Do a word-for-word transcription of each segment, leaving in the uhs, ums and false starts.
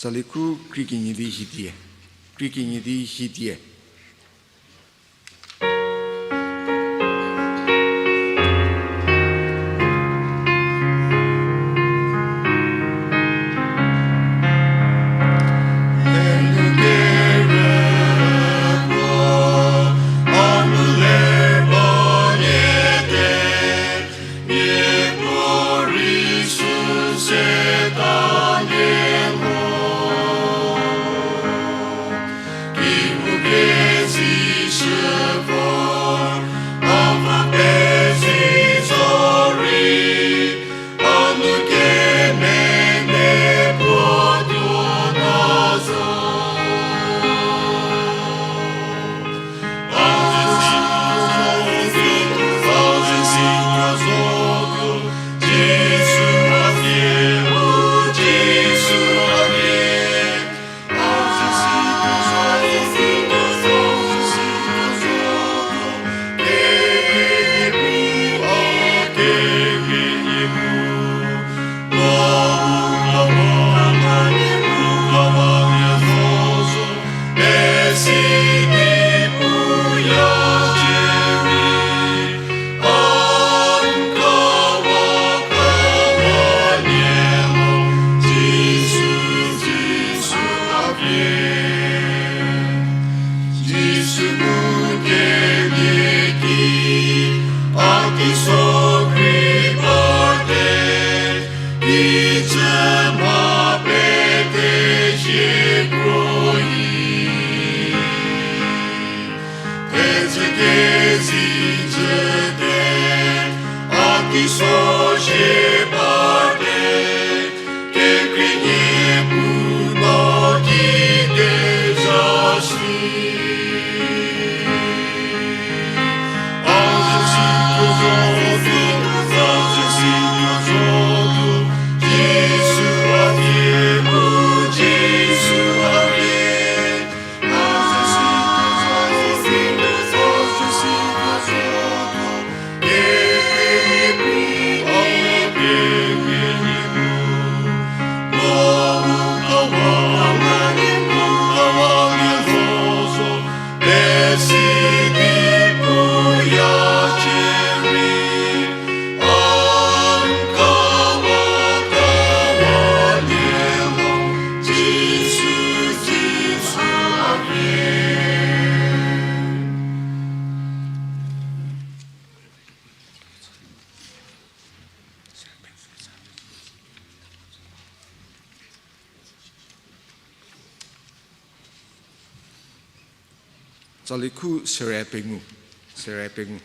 Tsali khu kri kenie di hidie. Kri kenie di hidie. Tsali khu sere pengou, sere pengou.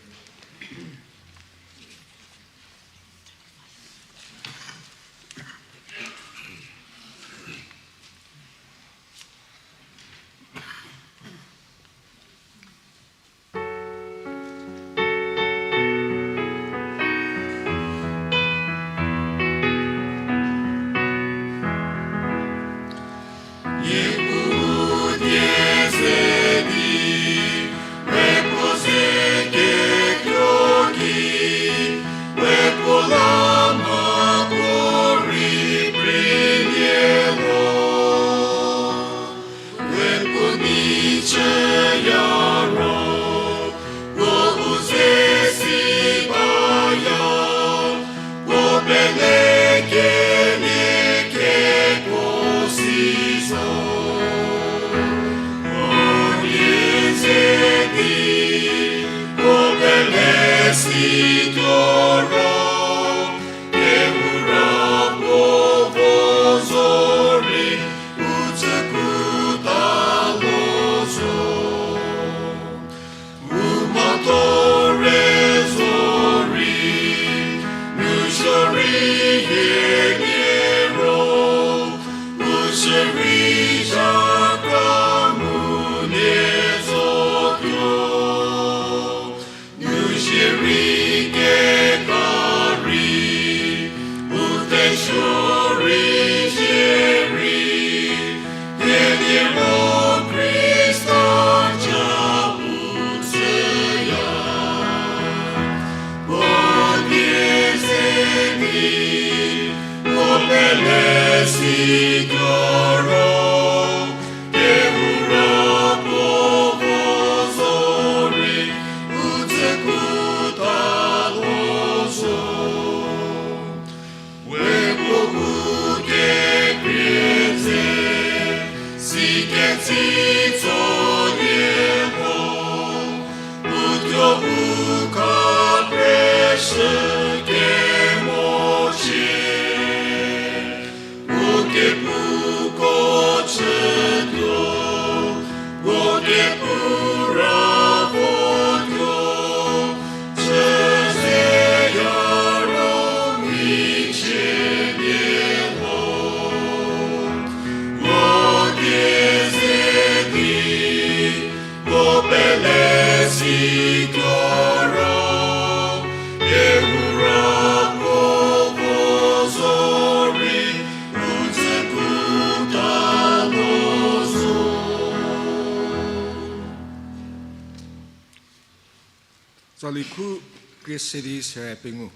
Likhu krie se di sere pengou.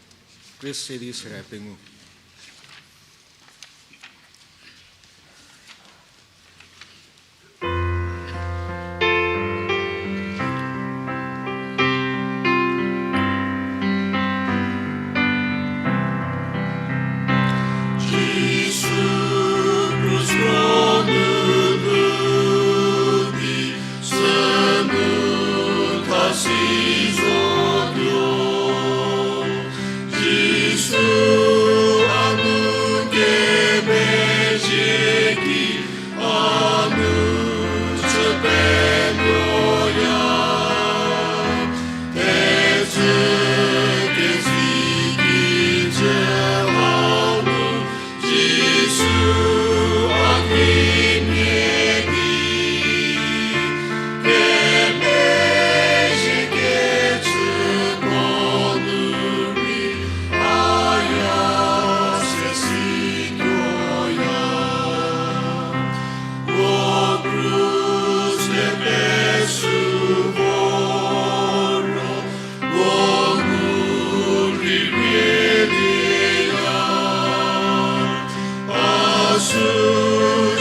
Krie se di sere pengou. Jisu krus kronuo nu di, sünu thasi zotuo. Jisu a nu kemezhie ki, a nu chü penuoya. Thechü kezei kijü hau nu, Jisu a kimhie di, kemezhie kechüko nu rei, a ya se situoya. Puo krus kepesü voro, puo nu rei rieya. A sü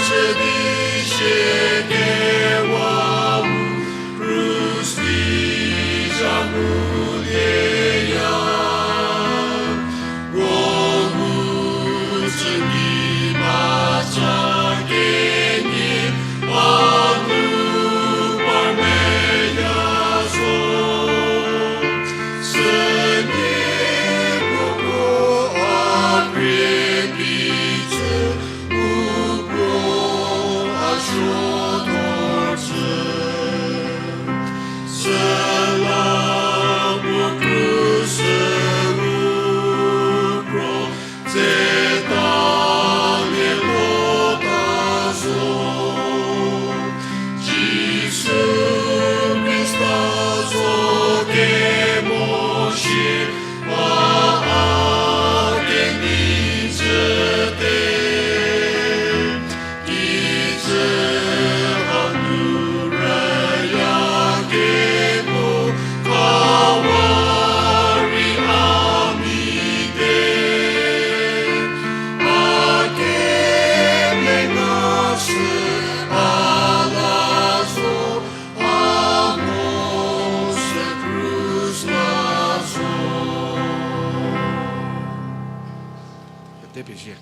chü di shie kewau, krus di zha nguleya. Puo nu chü di matsa kenie, a nu par meya zo. Sünie puo ko a krie picü, u puo a suo thor chü. Süla puo krus u kro, tseta lielota zo. Jisu Khrista zo kemosie, a a kenei chüte. Kijü hanu rüya keko, khawa rei a mite. A kemenga sü a la zo, a mo sü krus la zo. Pete pezie.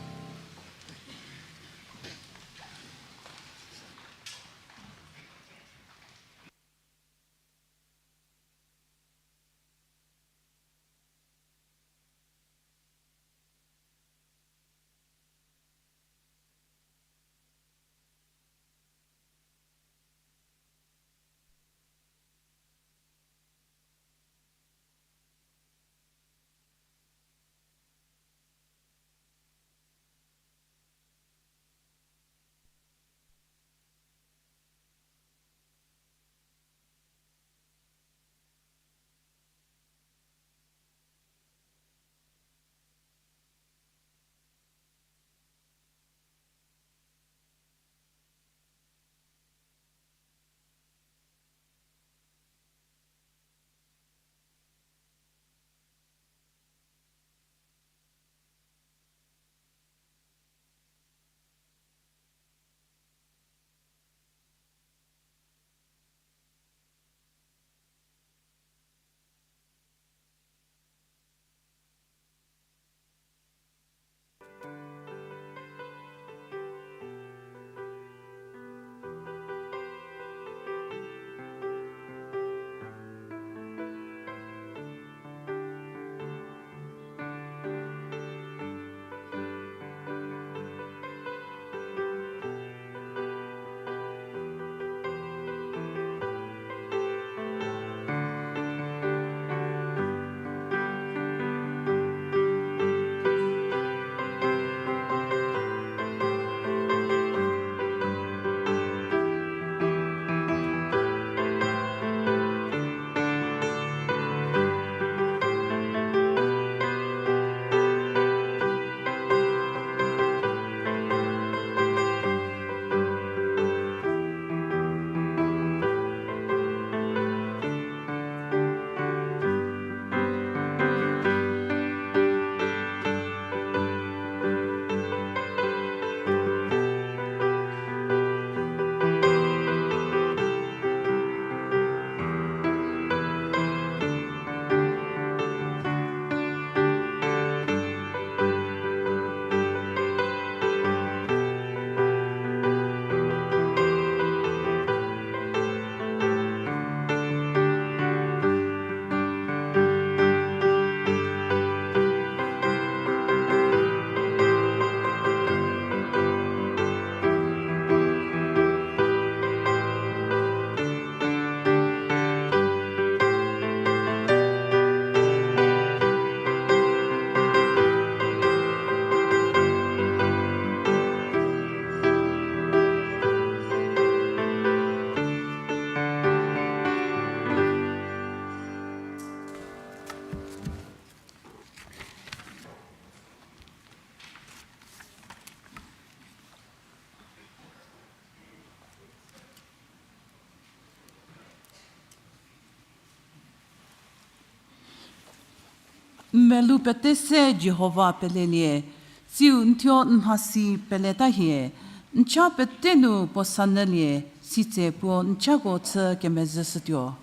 N melou pete se Jihova pelelie, tsiu n thuo n mhasi peleta hie, n cha pete nu puo sanyülie, sitse puo n chako chü kemezhüshütuo.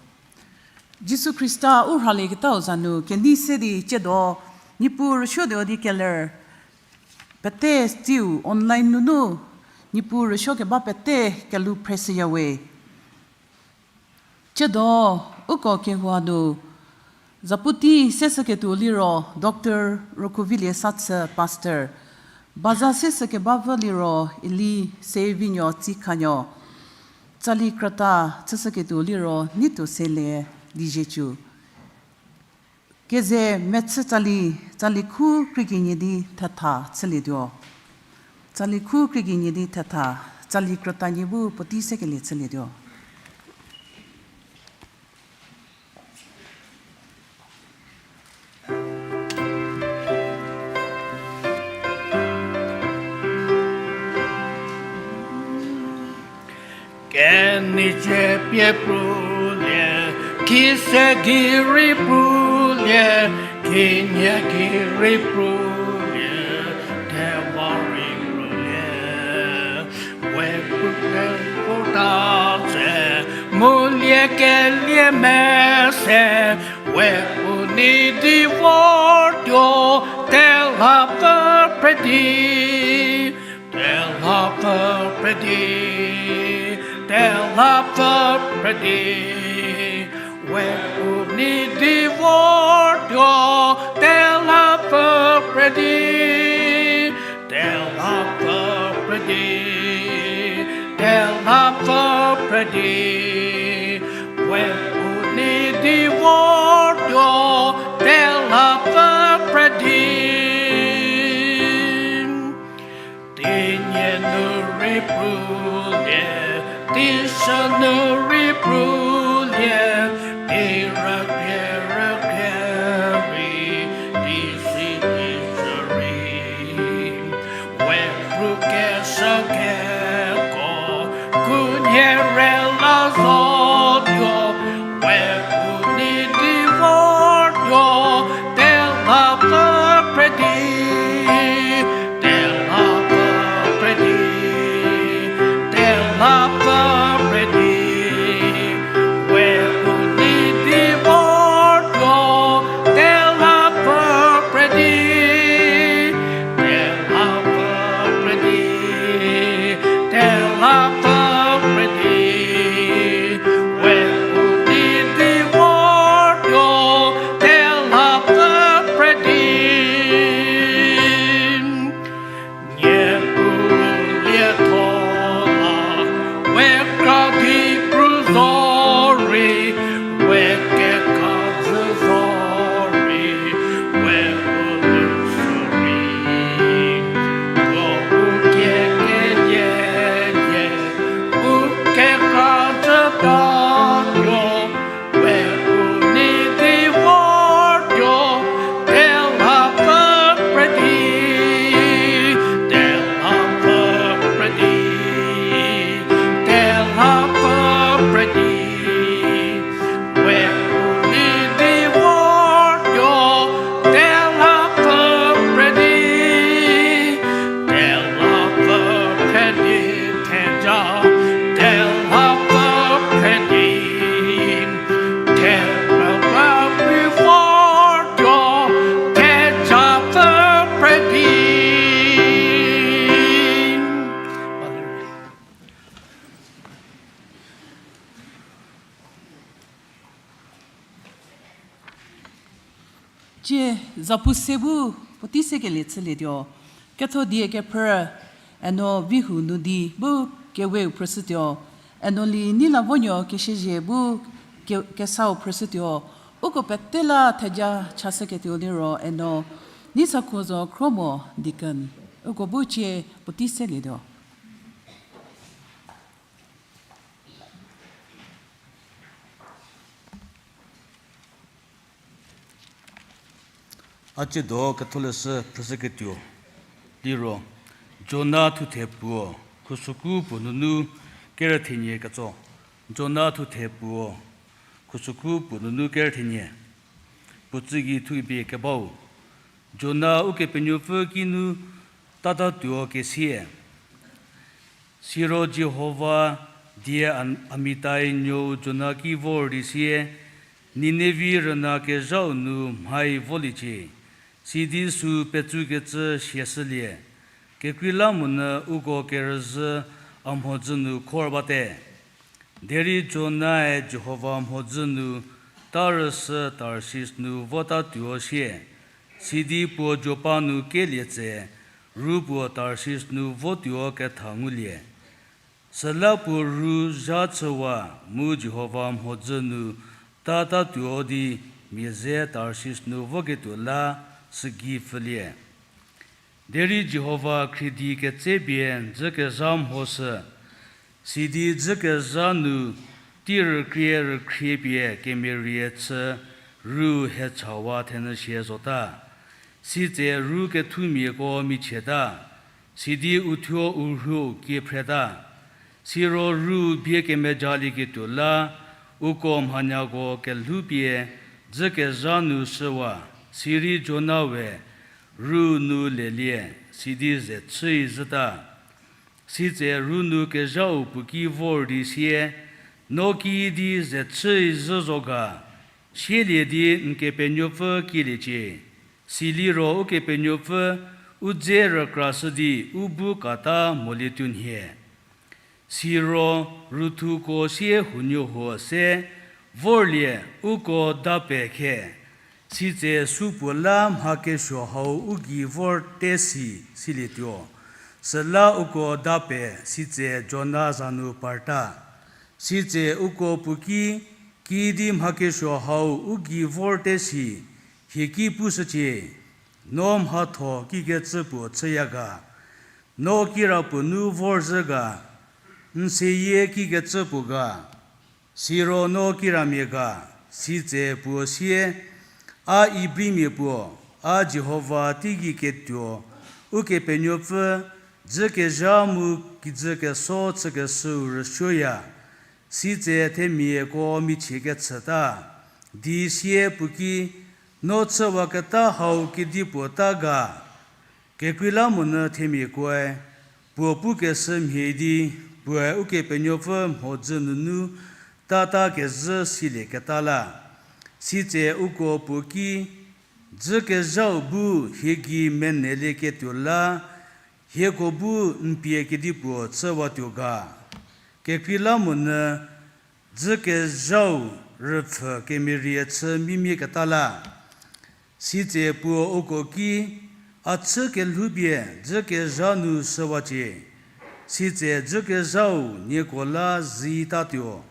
Jisu Khrista u rhalieketau za nu kenei se di tsiedo, Niepuu rüsuotuo di keler, pete tsiu online nunu, Niepuu rüsuo keba pete kelhou phreshüyawe. Tsiedo, uko kehou nu, zapu tei seshüketuo liro, Doctor Rokhovilie Sathü Pastor, baza seshükebapfü liro, Eli Sevinuo Tsikhanuo, tsali krüta chüshüketuo liro, Neitou Sele Liezietsu. Keze mechü tsali, tsali khu krie kenie di thetha chülietuo. Tsali khu krie kenie di thetha, tsali krüta nie bu puotei sekelie chülietuo. Kenei cie pie prulie, khise gei rei prulie, khinhie gei rei prulie, thewa rei prulie. We pukeko ta tse, mu liekelie mese, we u nei di vortuo, telapfü phredi, telapfü phredi, telapfü phredi. We u nei di vortuo, telapfü phredi, telapfü phredi, telapfü phredi. We u nei di vortuo, telapfü phredi. Tinie nu rei prulie, teisü nu rei prulie, teirüpie rüpie rei, teisi teisü rei. We pru keshü keko, khunhie rei la zotuo, we u nei di vortuo, telapfü phredi, telapfü phredi, telapfü phredi. We u nei di vortuo, telapfü phredi, telapfü phredi, telapfü phredi. We u nei di vortuo, telapfü phredi. Niepuu lietho la, we kra di pru zorei, we kekra jü zorei, we u leshürei, puo u kie keyie, u kekra jütatuo, we u nei di vortuo, telapfü phredi, telapfü phredi, telapfü phredi. We u nei di vortuo, telapfü phredi, telapfü phredi, theja, telapfü phredi, telapfü phredi vortuo, thejapfü phredi. Tsie zapu se bu puotei sekelie chülietuo. Ketho die kephrü, eno Vihu nu di bu keweu phrüshütuo, eno Li Neilavonuo Kesiezie bu ke-, kesau phrüshütuo, uko pete la theja chashüketuo liro eno Neisakhuo zo Khromo deacon, uko bu tsie puotei selietuo. A tsiedo ketholeshü phrüshüketuo liro, Jona thuthe puo, khusüku puo nunu kerü thenie ketso. Jona thuthe puo, khusüku puo nunu kerü thenie. Puo tsü gei thupie kebau, Jona Ukepenuopfü kinu tatatuo kesie. Siro Jihova die Am-, Amitai nuou Jona ki vor di sie, Ninevi rüna kezhau nu mhai voliecie, sidi süu petsukecü siashülie, kekreilamonyü uko kerüzhü a mhodzü nu khor bate. Derei Jonae Jihova mhodzü nu tarüshü Tarsis nu votatuo sie, sidi puo Jopa nu kelie tse, ru puo Tarsis nu votuo ketha ngulie. Süla puo ru zha chüwa mu Jihova mhodzü nu tatatuo di mia ze Tarsis nu voketuo la sügei pfülie. Derei Jihova khriedi ketsepie dzükezha mhoshü, sidi dzükezha nu tei rükrie rükhrie pie kemerie chü ru hechawa thenyüsie zota. Sitse ru kethumiako michieta, sidi uthuo u rhuo kie phreta. Siro ru bie kemejalieketuo la, uko mhanyako kelhoupie dzükezha nu shüwa, sirei Jona we ru nu lelie, sidi ze chüi zhüta. Sitse ru nu kezhau puo ki vor di sie, No kiüdi ze chüi zhü zo ga? Sielie di n Kepenuopfü kieliecie. Siliro Ukepenuopfü u dze rükrashü di u bu kata molietuo nhie. Siro rüthuko sie huonuo huo se vorlie, uko dape khe, sitse supuo la mha kesuo hau u gei vorte si, silietuo. Süla uko dape, sitse Jona za nu parta. Sitse uko puo ki, Kiüdi mha kesuo hau u gei vorte si, hie ki pushücie, No mhatho kikecü puo chüya ga? No kirapuo nu vorzhü ga? N seyie kikecü puo ga? Siro no kiramia ga? Sitse puo sie, A Ibrimia puo, a Jihova teigei ketuo, Ukepenuopfü, dzükezha mu kijü keso chükeshüu rüsuoya. Sitse themiako michie kechüta, di sie puo ki, No chüwaketa hau kedipuo ta ga? Kekreilamonyü themiakoe puo pukeshü mhie di, puoe Ukepenuopfü mhodzü nunu tata kezhü silieketa la. Sitse uko puo ki, Dzükezhau bu hie gei menelieketuo la, hieko bu n pie kedipuo chüwatuo ga? Kekreilamonyü dzükezhau rüpfhü kemerie chü mimieketa la. Sitse puo uko ki, A chü kelhoupie dzükezha nu shüwacie, sitse dzükezhau nieko la zitatuo.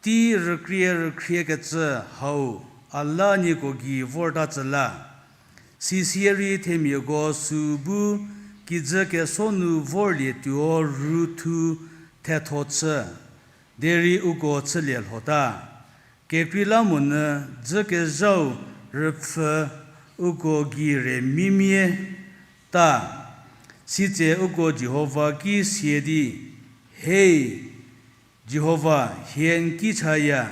Tei rükrie rükhriekecü hau a la nieko gei vorta tsü la. Sisierei themiako süu bu kijü keso nu vorlietuo rüthu thetho chü, derei uko chülie lhota. Kekreilamonyü dzükezhau rüpfhü uko gei re mimie ta. Sitse uko Jihova ki sie di, Hei Jihova, hie n ki chaya,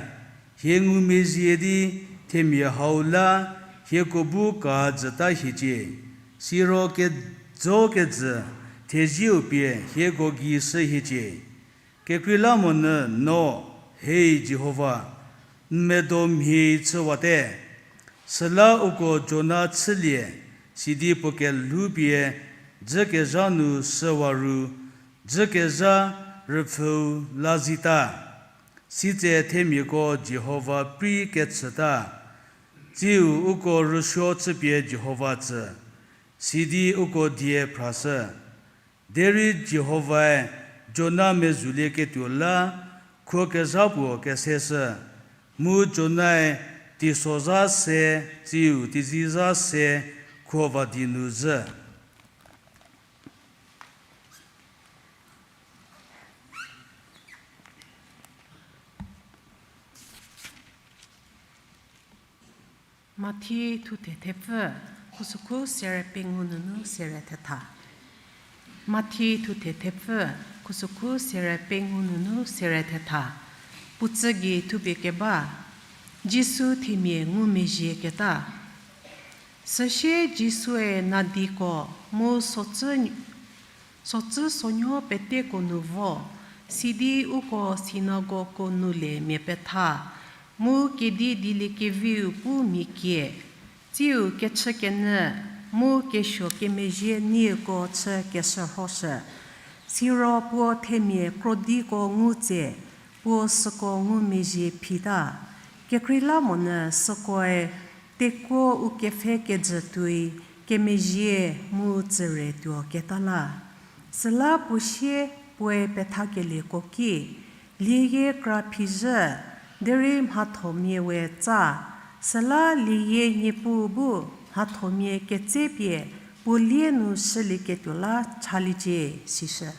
hie ngumezhie di themia hau la hieko bu ka jüta hiecie, siro kejo kejü thezieu pie hieko gei shü hiecie. Kekreilamonyü no, hei Jihova, n medo mhie chüwate. Süla uko Jona chülie, sidi puo kelhoupie dzükezha nu shüwa ru, dzükezha rüpfhüu la zita. Sitse themiako Jihova prei kechüta, tsiu uko rüsuo chüpie Jihova tsü, sidi uko die phrashü. Derei Jihovae Jona mezhulieketuo la khuo kezha puo keseshü, mu Jonae teisozha se, tsiu teizizha se khuo va di nu zhü. Mathi thuthe thepfü, khusükhu sere pengou nunu sere thetha. Mathi thuthe thepfü, khusükhu sere pengou nunu sere thetha. Puotsü gei thupie keba, Jisu themia ngumezhieketa. Süsie Jisue nadiko mu sotsü, sotsü sonuo peteko nu vo, sidi uko sinagogko nu le mia petha, mu kedi dieliekeviu pu mia kie, tsiu kechükenyü mu kesuo kemezhie nieko chü keshürhoshü. Siro puo themia krodiko ngu tse, puo süko ngumezhie phita. Kekreilamonyü sükoe tekuo u kepfhe kejü tuoi kemezhie mu tsüre tuo keta la. Süla puo sie puoe pethakelieko ki, Lieyie kra phizhü, derei mhathomia we tsa, süla lieyie niepuu bu mhathomia ketsepie puo lie nu shülieketuo la chaliecie, sishü.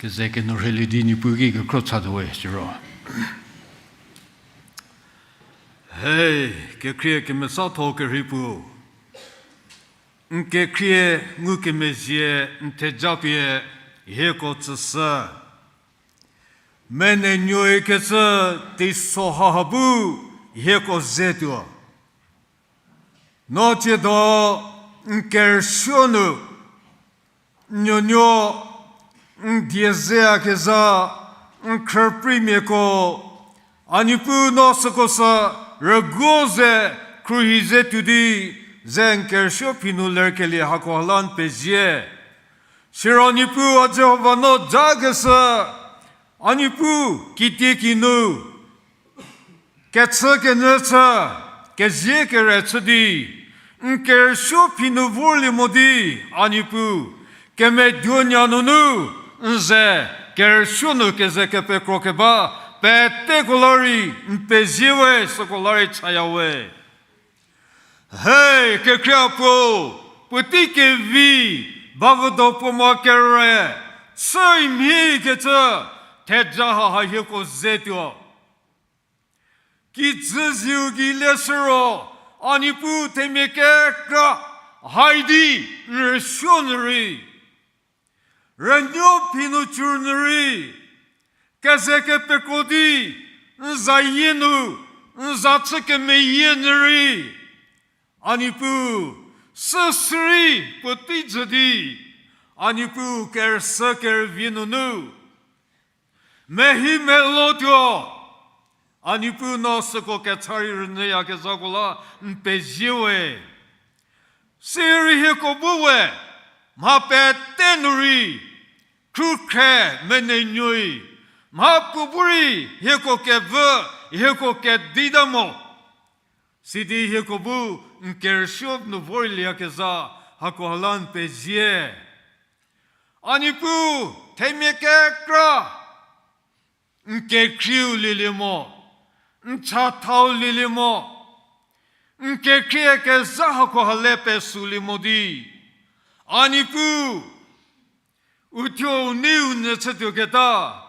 Keze kenu rheilie di Niepuu ki kekhro chatuo we siro. He, kekhrie kemesatho kerhei puo. N kekhrie ngukemezhie n thejapie hieko tsüshü. Menenuoi kecü teiso haha bu hieko zetuo. No tsiedo n kerüsuo nu, n nuonuo, n die zeyakezha, n khrüprimiako, a Niepuu no süko sü rüguo ze khruohi ze tuo di, ze n kerüsuo phi nu lerkelie hakoha la n pezie. Siro Niepuu a Jihova no jakeshü, a Niepuu kitiekinu kechükenyü chü, kezie kere chü di, n kerüsuo phi nu vorlie mo di, a Niepuu, kemeduonya nunu, n ze kerüsuo nu keze kepekro keba, peteko la rei n pezie we, süko la rei chaya we. He, kekhrie puo, puotei kevi, bavüdo puo mo kere, chü mhie kecü, theja haha hieko zetuo. Kijü ziu gei leshü ro, a Niepuu themia kekra, haidi, n rüsuo nu rei. Rünuo phi nu cü nu rei, keze kepekro di, n zayie nu, n za chü kemeyie nu rei, a Niepuu, süsürei puotei jü di, a Niepuu kerüsü kerüvie nunu, mehi melotuo, a Niepuu no süko kecha rei rünyüyakezhako la n pezie we. Sirei hieko bu we, mha pete nu rei, khrükhre menenuoi, mha puo bu rei hieko kevü, hieko kedita mo. Sidi hieko bu n kerüsuo nu vorlieyakezha, hakoha la n pezie. A Niepuu, themia kekra, n kekhrieu lielie mo, n chathau lielie mo, n kekhrie kezha hakoha le pesülie mo di, a Niepuu, uthuo u nei u nyü chütuoketa,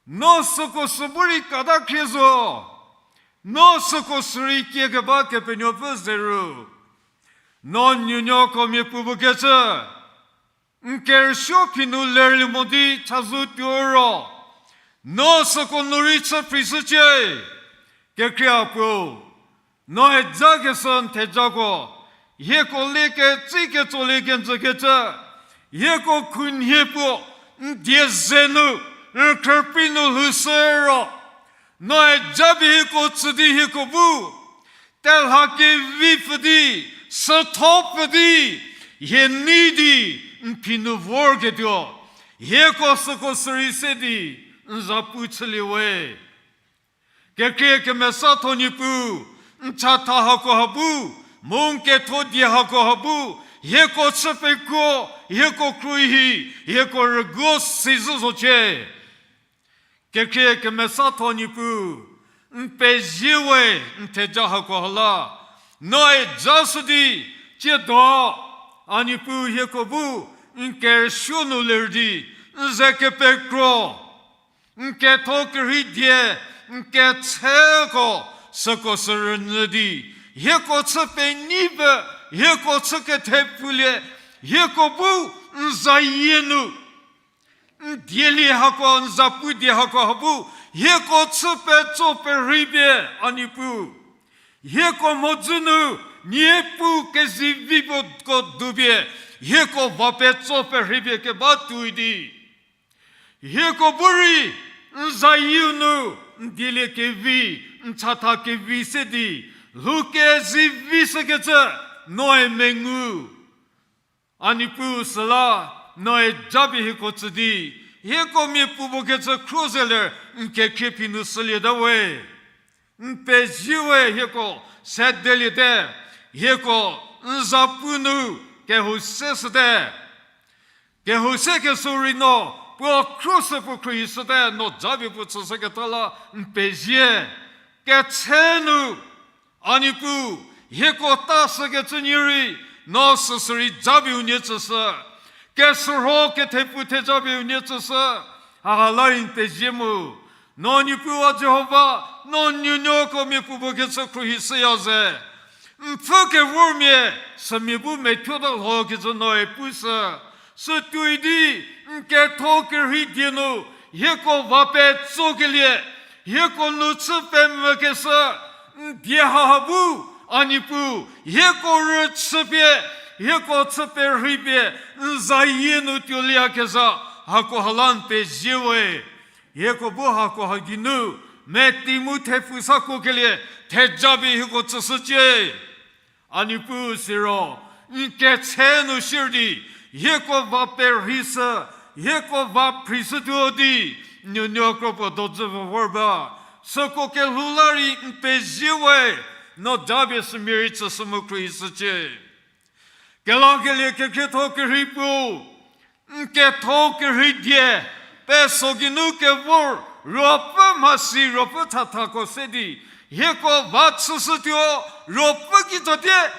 no süko sü bu rei kata khrie zo, no süko sü rei kiekeba Kepenuopfü ze ru, no nuonuoko mia puo bu kecü, n kerüsuo phi nu lerlie mo di chazou tuo ro, no süko nu rei chü phrishücie. Kekhrie puo, noe jakeshü n thejako, hieko le ketsi ketsolie kenjükecü, hieko khunhie puo, n die ze nu, n khrüprei nu lhoushü ro, noe japie hieko tsü di hieko bu telha kevi pfü di, sütho pfü di, hie nei di, n phi nu vorketuo, hieko süko sü rei se di, n za pu chülie we. Kekhrie kemesatho Niepuu, n chatha hakoha bu, mu n ketho die hakoha bu, hieko chü pekuo, hieko khruohi, hieko rüguo sizhü zocie. Kekhrie kemesatho Niepuu, n pezie we n theja hakoha la, noe jashü di, tsiedo, a Niepuu hieko bu, n kerüsuo nu ler di, n ze kepekro, n ketho kerhei die, n ketseko, süko sü rünyü di, hieko chü penyi pfü, hieko chü kethepfulie, hieko bu n zayie nu, N dielie hako, n zapu die hako ha bu, hieko chü petso perheipie, a Niepuu. Hieko mhodzü nu, Niepuu kezivi puoko dupie, hieko va petso perheipie keba tuoi di. Hieko bu rei, n zayieu nu, n dielie kevi, n chatha kevi se di, lhou kezivi shükecü, noe mengu. A Niepuu süla, noe japie hieko tsü di, hieko mia puo puo kecü khro zeler n kekhrie phi nu shülieta we. N pezie we hieko, sedeliete, hieko, n zapu nu, kehou se shüte. Kehou se kesuo rei no, puo khro se puo khruohi shüte, no japie puo tsüshüketa la, n pezie. Ketse nu, a Niepuu, hieko ta shükecü nie rei, no süsü rei japie unie tsüshü. Kesürho kethepu thejapie unie tsüshü. Haha la rei n pezie mu. No Niepuu a Jihova, no nuonuoko mia puo puo kecü khruohi shüya ze. N pfü kevormia, sümia bu methuota lho kecü noe pushü. Sütuoi di, n ketho kerhei die nu, hieko va petsokelie, hieko nu chü pemvükeshü, n die haha bu, a Niepuu, hieko rüchüpie, hieko chü perheipie, n zayie nu tuoliyakezha, hakoha la n pezie we. Hieko bu hakoha geinu, meti mu thepfu sakuokelie, thejapie hieko tsüshücie. A Niepuu siro, n ketse nu shierei, hieko va perheishü, hieko va phrishütuo di, nuonuo kropuo dodzü vü vor ba. Süko kelhou la rei n pezie we, no japie sümia rei tsüshü mu khruohishücie. Kelakelie kekhrietho kerhei puo, n ketho kerhei die, peso geinu kevor, ruopfü mhasi ruopfü thathako se di, hieko va chüshütuo, ruopfü kitsatie,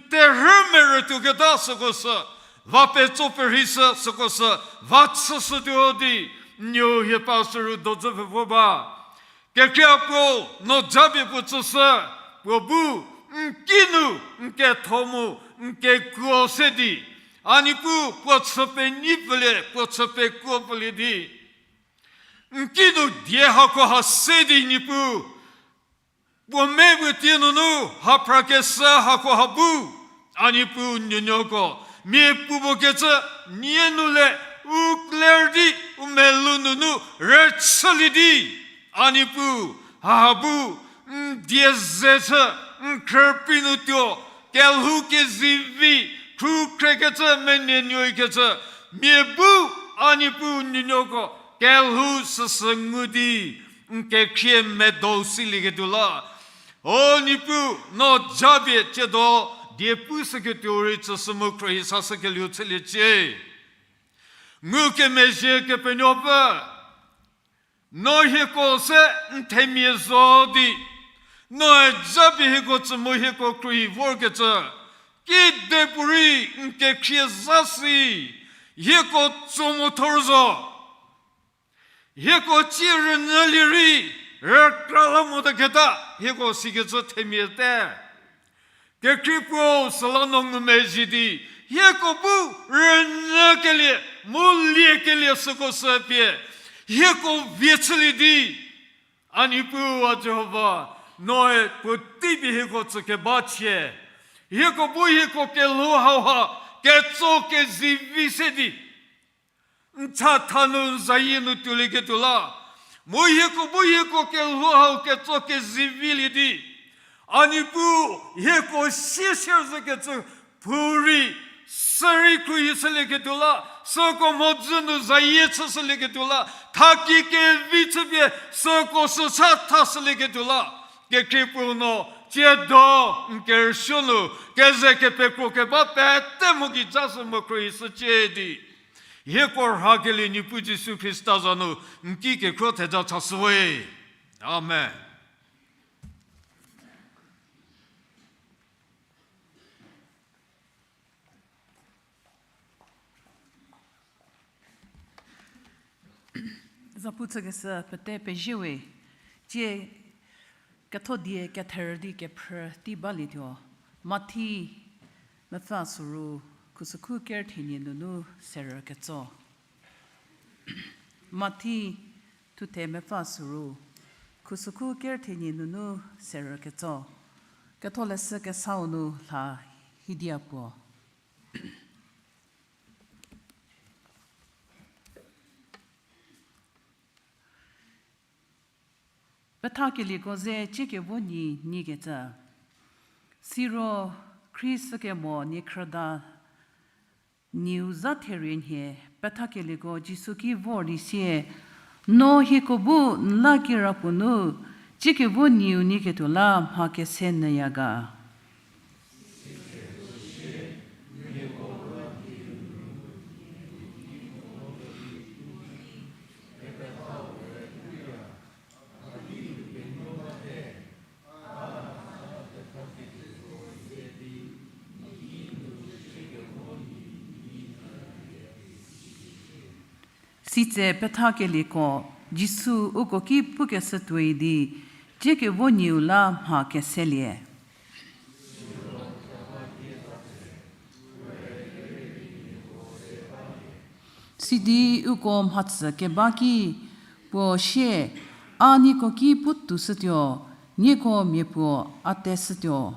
terhü merütuoketa süko sü, va petso perheishü süko sü, va chüshütuo di, nuo hie pastor-u dodzü vü vor ba. Kekreipuo, no japie puo tsüshü, puo bu, n kinu, n ketho mu, n kekuo se di, a Niepuu puo chü penyi pfülie, puo chü pekuo pfülie di. N kinu die hakoha se di Niepuu, puo me puo tie nunu, ha phrakeshü hakoha bu, a Niepuu nuonuoko, mia puopuo kecü, nie nu le, u kler di, u melou nunu, rüchülie di, a Niepuu, haha bu, n die ze chü, n khrüprei nu tuo, kelhou kezivi, khrukhrekecü, menuonuoikecü, mia bu, a Niepuu nuonuoko, kelhou süsü ngu di, n kekhrie medou silieketuo la. O Niepuu, no japie tsiedo, diepu shüketuo rei tsüshü mu khruohi sashükelieu chüliecie. Ngukemezhie Kepenuopfü, no hieko se n themia zo di, noe japie hieko tsü mu hieko khruohi vorkecü, kidepuorei n kekhrie zha si, hieko tso mo thor zo. Hieko tsie rünyülie rei, rükra la motaketa, hieko sikecü themia te. Kekhriepuu süla no ngumezhie di, hieko bu rünyükelie, mu liekelie süko sü pie, hieko vie chülie di, a Niepuu a Jihova, noe puotei pie hieko tsükeba chie. Hieko bu hieko kelhou hauha, ketso kezivi se di. N chatha nu n zayie nu tuolieketuo la. Mu hieko bu hieko kelhou hau ketso kezivilie di. A Niepuu, hieko sie sier zhükecü phou rei, sürei khruohi shülieketuo la, süko mhodzü nu zayie chüshülieketuo la, thaki kevi chüpie, süko sü chatha shülieketuo la. Kekhriepuu no, tsiedo, n kerüsuo nu, keze kepekro keba pete mu gei ja sü mu khruohi shücie di. Hieko rhakelie Niepuu Jisu Khrista za nu, n ki kekhro theja chashüwe. Amen. Zapu chükeshü pete pezhiewe, tsie kethodie ketherü di kephrü tei balietuo, Mathi mepfü süru khusükhu ker thenie nunu serü ketso. Mathi thuthe mepfü süru, khusükhu kerü thenie nunu serü ketso, Ketholeshü Kesau nu lha hidia puo. Pethakelieko ze ciekevo nyi nyikecü. Siro Khrista kemo niekhrüda nieu za therie nhie, pethakelieko Jisu ki vor di sie, No hieko bu n la kirapuo nu ciekevo nieu nyiketuo la mha kese nyüya ga? Sitse pethakelieko Jisu uko ki pukeshü tuoi di, ciekevo nieu la mha keselie. Sidi uko mhatsü keba ki puo sie, A nieko ki putuoshütuo, nieko mia puo a teshütuo.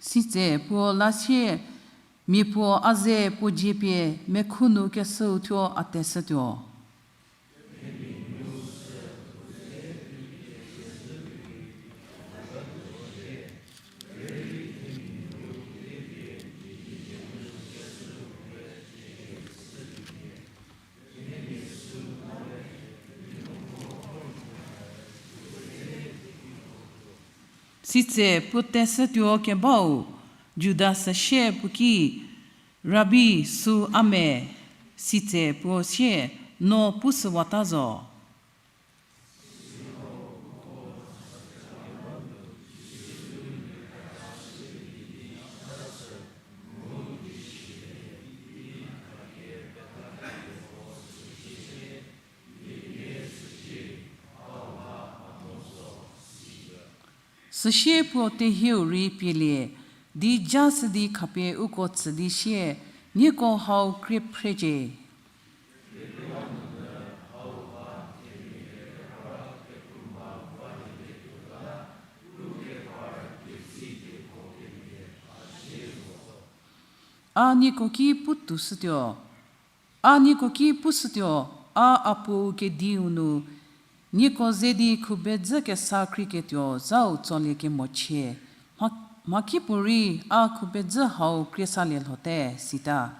Sitse puo la sie, Mia puo a ze puo dzie pie mekhu nu keshüu thuo a teshütuo. Sitse puo teshütuo kebau Juda süsie puo ki, Rabi, sü a me? Sitse puo sie, No pushüwata zo. Süsie puo tehieu rei pielie, di ja shü di khapie uko tsü di sie, Nieko hau krie phrecie. A nieko ki putuoshütuo, a nieko ki pushütuo, a a Puou kediu nu, nieko ze di khubedzü kesa krieketuo zhau tsolie kemochie, mha, mhakipuorei a khubedzü hau krie salie lhote, sita.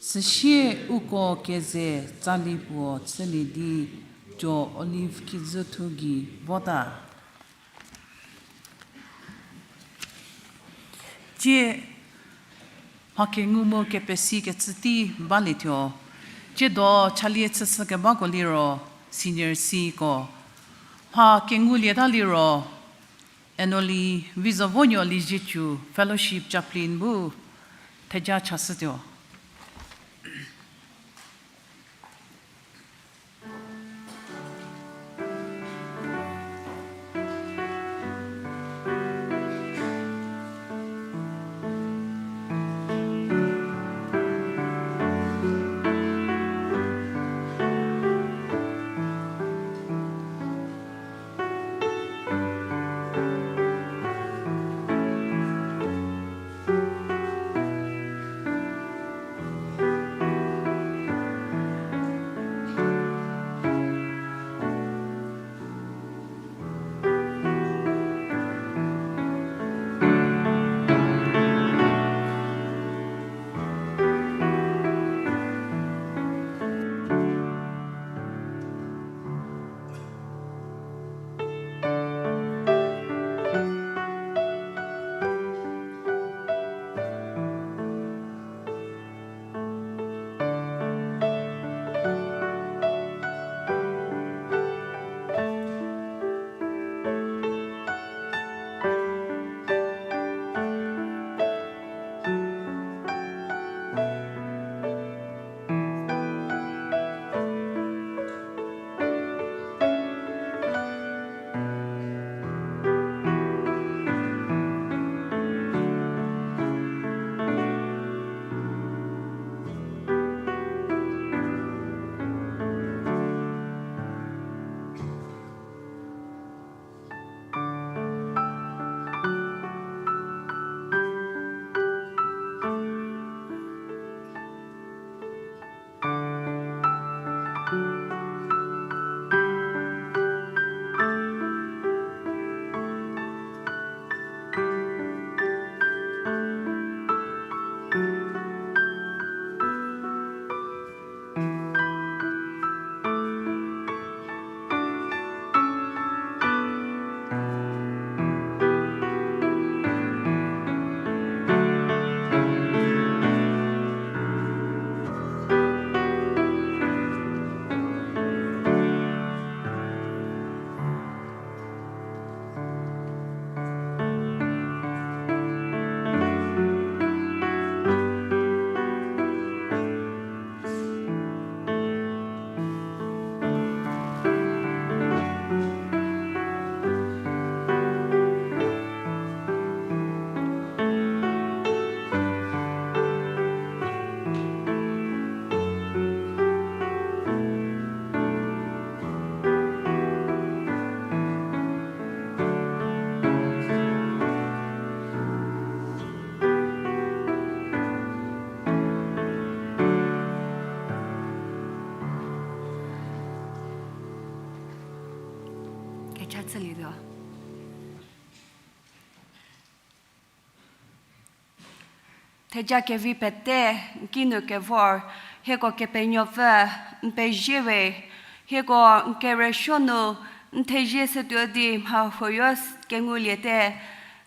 Süsie uko keze tsali puo chülie di tuo Olive kijüthu gei vota. Tie mha kengu mu kepesi kecü tei balietuo. Tsiedo chalie chüshü kebako liro senior C ko. Mha kengulieta liro Enoli Vizovonuo Liezietsu fellowship chaplain bu theja chashütuo. Selietuo. Theja kevi pete n kinu kevor, hieko Kepenuopfü n pezie we, hieko n kerüsuo nu n thezie shütuo di mha huoyo kenguliete,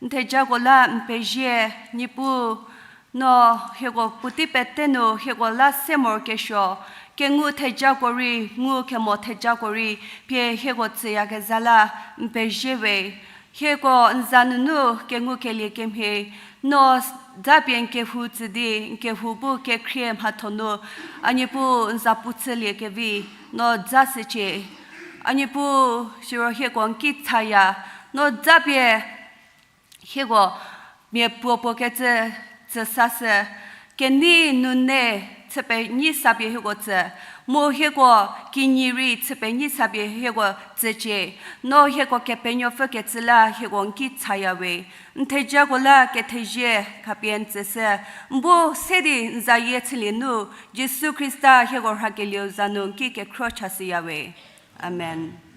n thejako la n pezie, Niepuu, no hieko puotei pete nu hieko la se morokesuo, kengu thejako rei, ngu kemo thejako rei, pie hieko tsüyakezha la n pezie we. Hieko n za nunu kengukelie kemhie, no zapie n kehou tsü di, n kehou bu kekhrie mhatho nu, a Niepuu n za pu chüliekevi, no za shücie. A Niepuu, siro hieko n ki chaya, no zapie hieko mia puo puo kecü tsü sashü, kenei nunei chü penyi sapie hieko tsü, mu hieko kinyi rei chü penyi sapie hieko tsücie, no hieko Kepenuopfü kecü la hieko n ki chaya we, n thejako la kethezie khapie n tsüshü, n bu se di n zayie chülie nu, Jisu Khrista hieko rhakelieu za nu n ki kekhro chashüya we. Amen.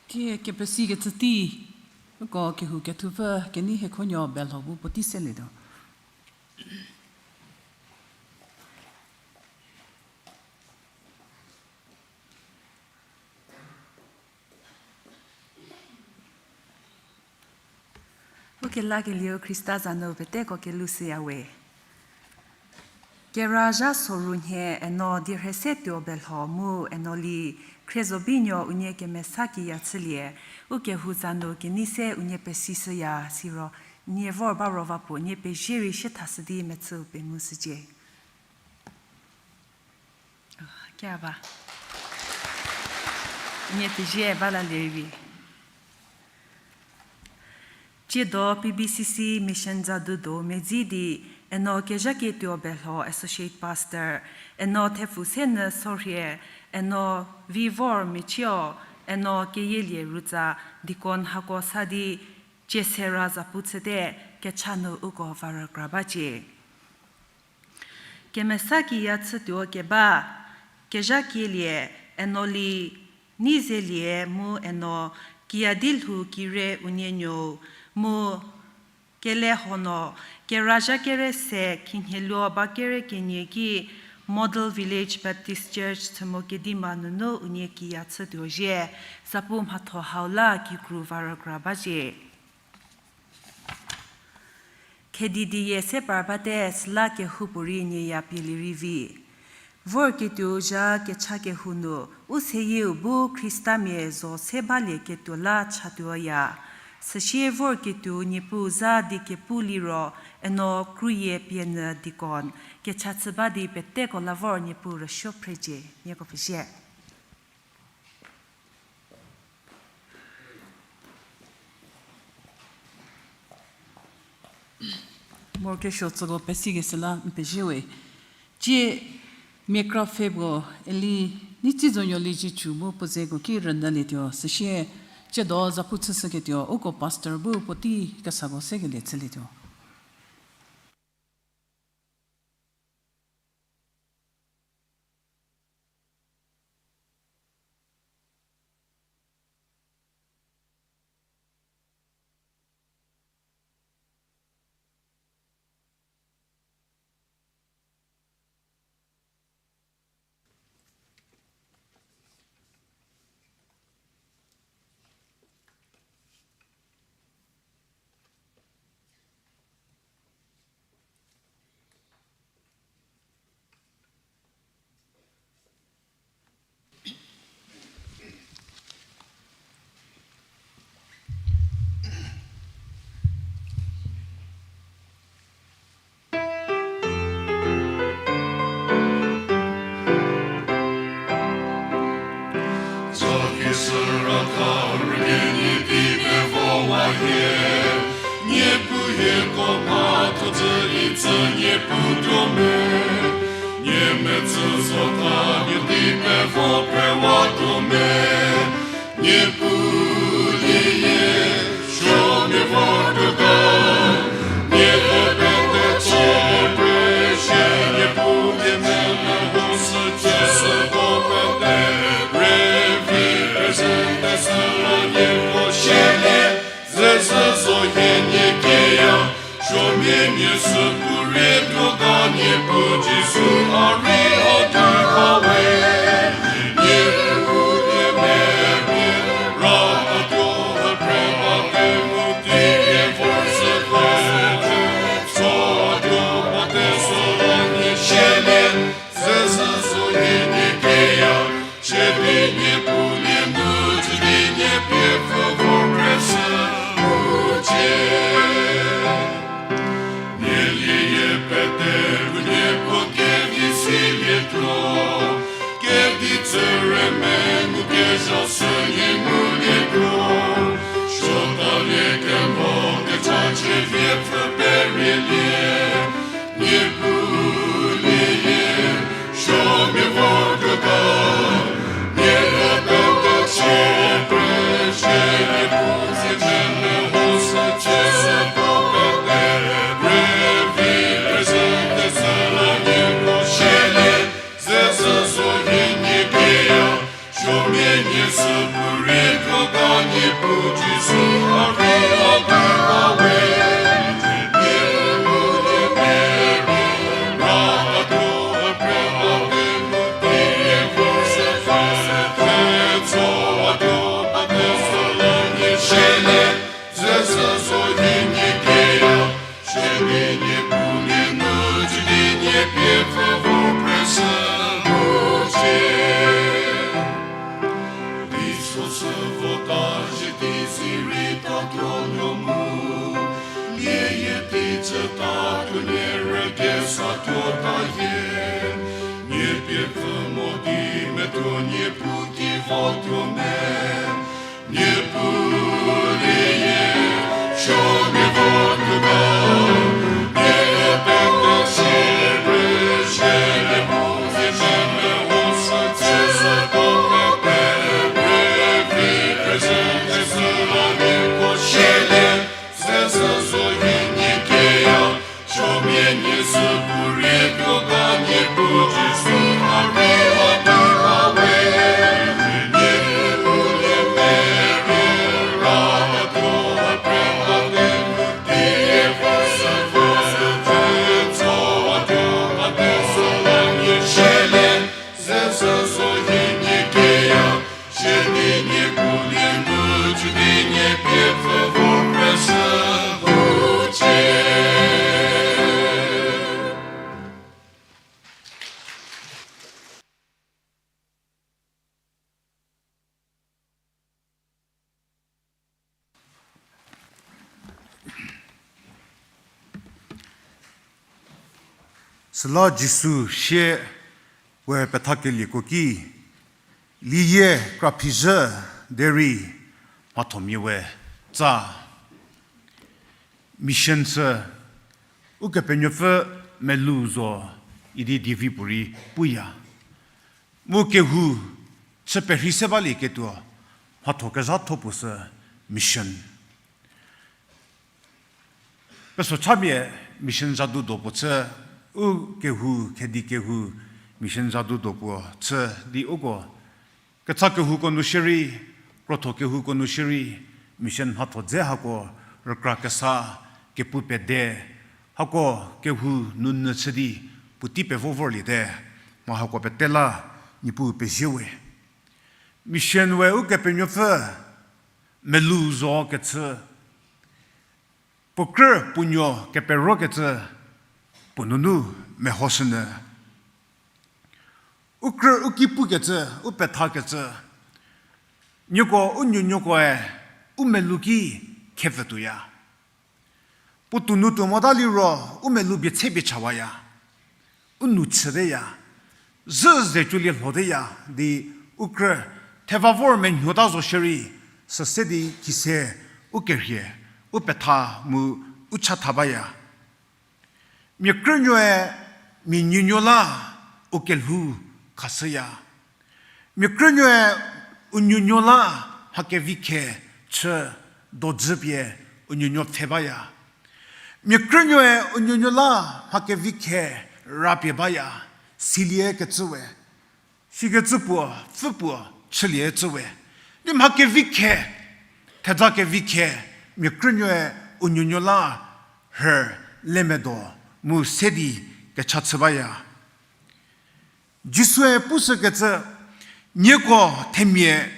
Thie kepesi kecü tei, uko kehou kethupfü kenei hiekhonuo belho bu puotei selietuo. Ukelakelieu Khrista za nu peteko kelushüya we. Kera zha soru nhie eno die rhese tuo belho mu eno li, Khriezobinuo unie kemesa kiya chülie, ukehou za nu kenei se unie pesishüya siro, nie vor ba ro va puo, nie pezie rei sie thashü di mechüu pengushücie. Keba. Nie pezie ba lalie vi. Tsiedo P B C C Mission Zadudo medzi di, eno kezhakie tuo belho Associate Pastor, eno thepfu senyü sorhie, eno vi vor mechio, eno keyielie rutsa, deacon hako sa di, tsiesera zapu chüte, kecha nu uko va rükra bacie. Kemesa kiya chütuo keba, kezhakielie, eno li, Neizelie mu eno, kiya di lhou kire unie nuou, mu kelehono, kera zha kere se khinhieluo ba kere kenie ki, Model Village Baptist Church Chümoukedima nunu unie kiya chütuo zhie, zapu mhatho hau la kikru va rükra bacie. Khedi dieyie se par bate süla kehoupuorei nieya pielie rei vi. Vorketuo zha kecha kehou nu, u seyieu bu Khristamia zo se balieketuo la chatuoya. Süsie vorketuo Niepuu za di kepu liro, eno kruyie pie nyü deacon, kecha chü ba di peteko la vor Niepuu rüsuo phrecie, nieko pezie. Morokesuo tsüko pesikeshü la n pezie we. Tsie mia kra pfhe puo Eli Neitsizonyü Liezietsu mu puo zeko ki rünyülietuo, süsie tsiedo zapu chüshüketuo uko pastor bu puotei kesako sekelie chülietuo. Hieko mhatho tsü itsü Niepuu tuo me, nie metsü zota nie di pevo phrewa tuo me, Niepuu die, suo mia vor tuo ga, nie pete chie preshie Niepuu die me, mehosü chie süko pete, revi rüzhü tesü la nieko shielie, zezü zo hie nie kieya, suo mia nie sü puorei tuo ga Niepuu Jisu a rei a tuo ba we. Niepuu die mepie, ra a tuo a phre a kemu di pie vor sü kese, tso a tuo ba tesü la nie shielie, zezü zo hie nie kieya, chü di Niepuu lie nu chü di nie pie pfü vor presü mu cie. Nie lie pete ru nieko kevi silietuo, kedi tsüre mengu kezha sü nie ngulietuo, suotalie kemo kecha chü vie pfü perielie. Niepuu die, suo mia vor tuo ga, nie pete chie preshie Niepuu die me, mehosü chie süko pete, revi rüzhü tesü la nieko shielie, zezü zo hie nie kieya, suo mia nie sü puorei tuo ga Niepuu Jisu a rei a tuo ba we. Niepuu die mepie, ra a tuo a phre a kemu di pie vor sü kese, tso a tuo ba tesü la nie shielie, zezü zo hie nie kieya, chü di Niepuu lie nu chü di nie pie pfü vor presü mu cie. Teiso sü vota zhie di si rei ta tuo nuo mu, nie yie tei tsüta tuo nie rügei sa tuota hie. Nie pie pfü mo di metuo Niepuu ki votuo me. Niepuu die, suo mia vor tuo ga, nie pete chie preshie Niepuu die me, mehosü chie süko pete, revi rüzhü tesü la nieko shielie, zezü zo hie nie kieya, suo mia nie sü puorei tuo ga Niepuu Jisu a rei a tuo ba we. Niepuu die mepie, ra a tuo a phre a kemu di pie vor sü kese, tso a tuo ba tesü la nie shielie, zezü zo hie nie kieya, chü di Niepuu lie nu chü di nie pie pfü vor presü mu cie. Süla Jisu sie we pethakelieko ki, liyie kra phizhü derei mhathomia we tsa. Mission sü Ukepenuopfü melou zo idi dievi puorei puya. Mu kehou chü perhei se balieketuo mhatho kezhatho puo sü mission. Peso chamia mission zadu do puo chü, u kehou, khedi kehou mission zadu do puo chü di uko kecha kehouko nu shierei, krotho kehouko nu shierei, mission mhatho dze hako rükra kesa, kepu pede, hako kehou nunyü chü di puotei pevo vorliete, mu hako pete la Niepuu pezie we. Mission we Ukepenuopfü melou zo kecü, puo krü puo nuo keperokecü puo nunu mehoshünyü. U krü u ki pukecü, u pethakecü, nieko u nuonuokoe u melou ki khepfü tuoya. Puo tuonu tuo mota liro u melou bie tse bie chawaya. U nou chüteya, zhü ze cuolie lhoteya di u krü theva vor menuota zo shierei, süse di khise u kerhie, u petha mu u chatha baya. Mia krünuoe mia nuonuo la u kelhou khashüya. Mia krünuoe u nuonuo la mha kevi khe chü dojü pie u nuonuo pfhe baya. Mia krünuoe u nuonuo la mha kevi khe ra pie baya, silie kecü we. Sikecü puo, pfü puo, chülie cü we. Di mha kevi khe, thedza kevi khe, mia krünuoe u nuonuo la rhü lemedo mu se di kecha chü baya. Jisue pushükecü, nieko themia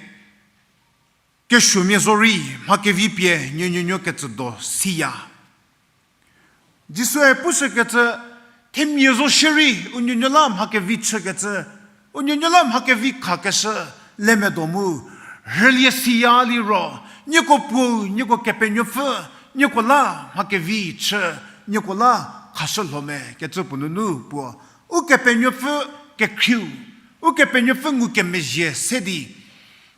kesuomia zorei mha kevi pie nuonuo kecü do siya. Jisue pushükecü, themia zo shierei u nuonuo la mha kevi chükecü, u nuonuo la mha kevi khakeshü lemedo mu rhülie siya liro, nieko Puou, nieko Kepenuopfü, nieko la mha kevi chü, nieko la khashü lho me kecü puo nunu puo, Ukepenuopfü kekhrieu, Ukepenuopfü ngukemezhie se di,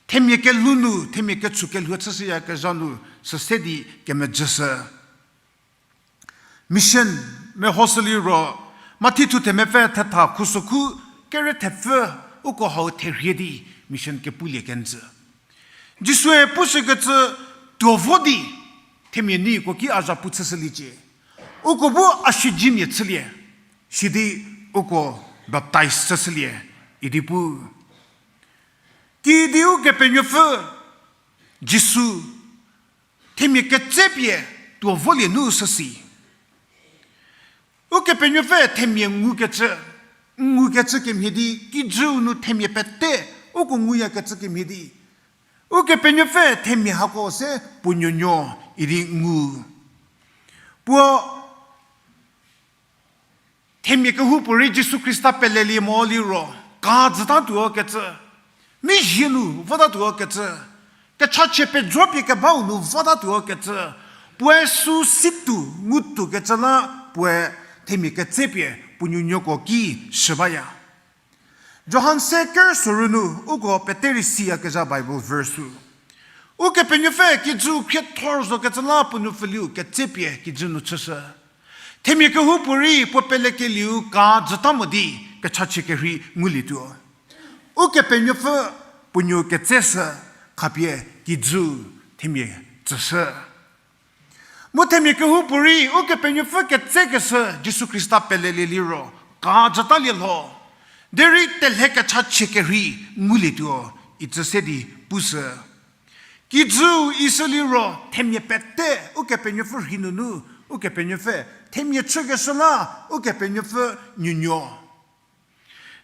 themia kelhou nu, themia kechu kelhou chüshüyakezha nu, sü se di kemejüshü. Mission mehoshü liro, Mathi thu themepfü thetha khusokhu kere thepfü uko hau therhie di mission kepulie kenjü. Jisue pushükecü tuo vo di, themia neiko ki a zha pu chüshüliecie. Uko bu a siedzemia chülie, sidi uko baptize chüshülie, idi pu. Kidi Ukepenuopfü Jisu themia ketsepie tuo volie nu süsi. Ukepenuopfü themia ngukecü, ngukecü kemhie di, kijüu nu themia pete, uko nguyakecü kemhie di. Ukepenuopfü themia hako se puo nuonuo idi ngu. Puo themia kehoupuorei Jisu Khrista pelelie mo liro, ka jütatuo kecü, mizhie nu votatuokecü, kechachie pejo pie kebau nu votatuokecü, puoe sü situ ngutuokecü la puoe themia ketsepie puo nuonuoko ki shü baya. Johan se ker sorü nu uko pete rei siyakezha Bible verse-u. Ukepenuopfü kijüu khriethor zokecü la puo nuopfüliu ketsepie kijü nu chüshü. Themia kehoupuorei puo pelekelieu ka jüta mo di kechachie kerhei ngulietuo. Ukepenuopfü puo nuou ketseshü khapie kijüu themia tsüshü. Mu themia kehoupuorei Ukepenuopfü ketsekeshü Jisu Khrista pelelie liro, ka jütalie lho. Derei telhe kechachie kerhei ngulietuo, itsü se di pushü. Kijüu isü liro themia pete Ukepenuopfü rhei nunu, Ukepenuopfü themia chükeshü la Ukepenuopfü nuonuo.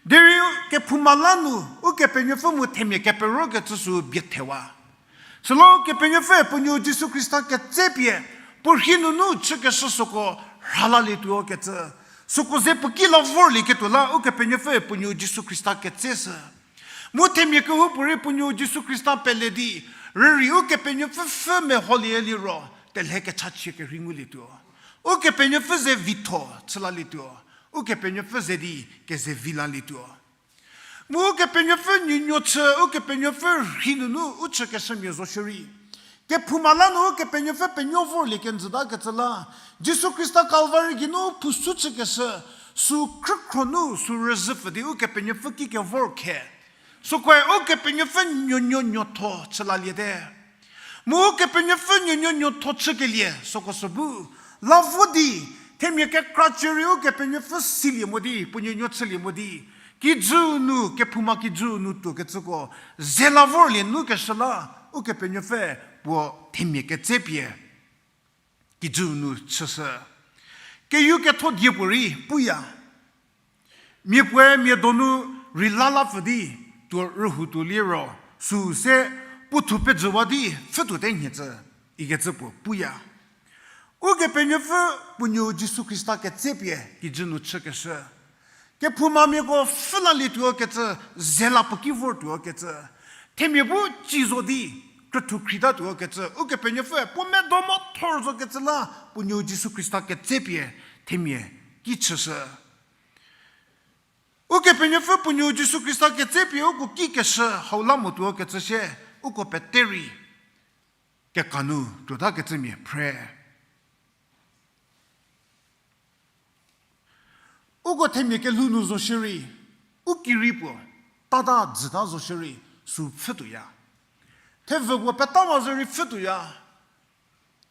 Derei kephouma la nu Ukepenuopfü mu themia keperokecü sü biethewa. Süla Ukepenuopfü puo nuou Jisu Khrista ketsepie, puo rhei nunu chükeshü süko rhalalietuo kecü. Süko ze puo ki la vorlieketuo la Ukepenuopfü puo nuou Jisu Khrista ketseshü. Mu themia kehoupuorei puo nuou Jisu Khrista pele di, rürei Ukepenuopfü pfü meholie liro, telhe kechachie kerhei ngulietuo. Ukepenuopfü ze vitho chülalietuo. Ukepenuopfü ze di kezevi lalietuo. Mu Ukepenuopfü nuonuo chü, Ukepenuopfü rhei nunu u chükeshümia zo shierei, kephouma la nu Ukepenuopfü penuo vorlie kenjütakecü la, Jisu Khrista Kalvari geinu phusu chükeshü, sü khrükhro nu sü rüzhüpfü di Ukepenuopfü ki kevor khe. Sükoe Ukepenuopfü nuonuo nuotho chülaliete. Mu Ukepenuopfü nuonuo nuotho chükelie süko sü bu, la vo di, themia kekra cierei Ukepenuopfü silie mo di, puo nuonuo chülie mo di, kijüu nu, kephouma kijüu nu tuokecüko, ze la vorlie nukeshü la, Ukepenuopfü puo themia ketsepie kijüu nu chüshü. Keyu ketho diepuorei puya. Mia puoe mia donu rei la lapfü di tuo rühou tuo liro, süu se puo thupejüwa di pfhütuote nhie cü, ikecü puo puya. Ukepenuopfü puo nuou Jisu Khrista ketsepie kijü nu chükeshü. Kephoumamiako pfhü lalietuo kecü, ze la puo ki vortuo kecü. Themia bu ci zo di, krüthu khrietatuo kecü. Ukepenuopfüe puo medo mo thor zo kecü la, puo nuou Jisu Khrista ketsepie, themia ki chüshü. Ukepenuopfü puo nuou Jisu Khrista ketsepie uko ki keshü hau la motuo kecü sie, uko pete rei keka nu tuotakecümia phre. Ko themia kelhou nu zo shierei, u kirei puo, tata dzüta zo shierei, sü pfhütuoya. Thevü puo petawa zo rei pfhütuoya.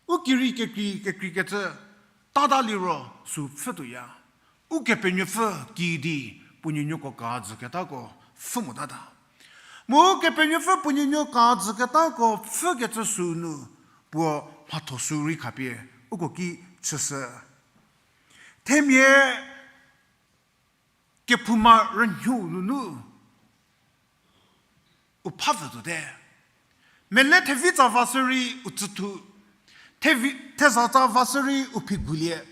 U kirei kekrei kekreikecü, tata liro sü pfhütuoya. Ukepenuopfü kiüdi puo nuonuoko ka dzüketako pfhü motata. Mu Ukepenuopfü puo nuonuo ka dzüketako pfhükecü sünu puo mhatho sü rei khapie uko ki chüshü. Themia kephouma rünyhüu nunu u pha vütuote. Mele thevitsa va shierei u tsüthu, thevi-, thezatsa va shierei u phigulie.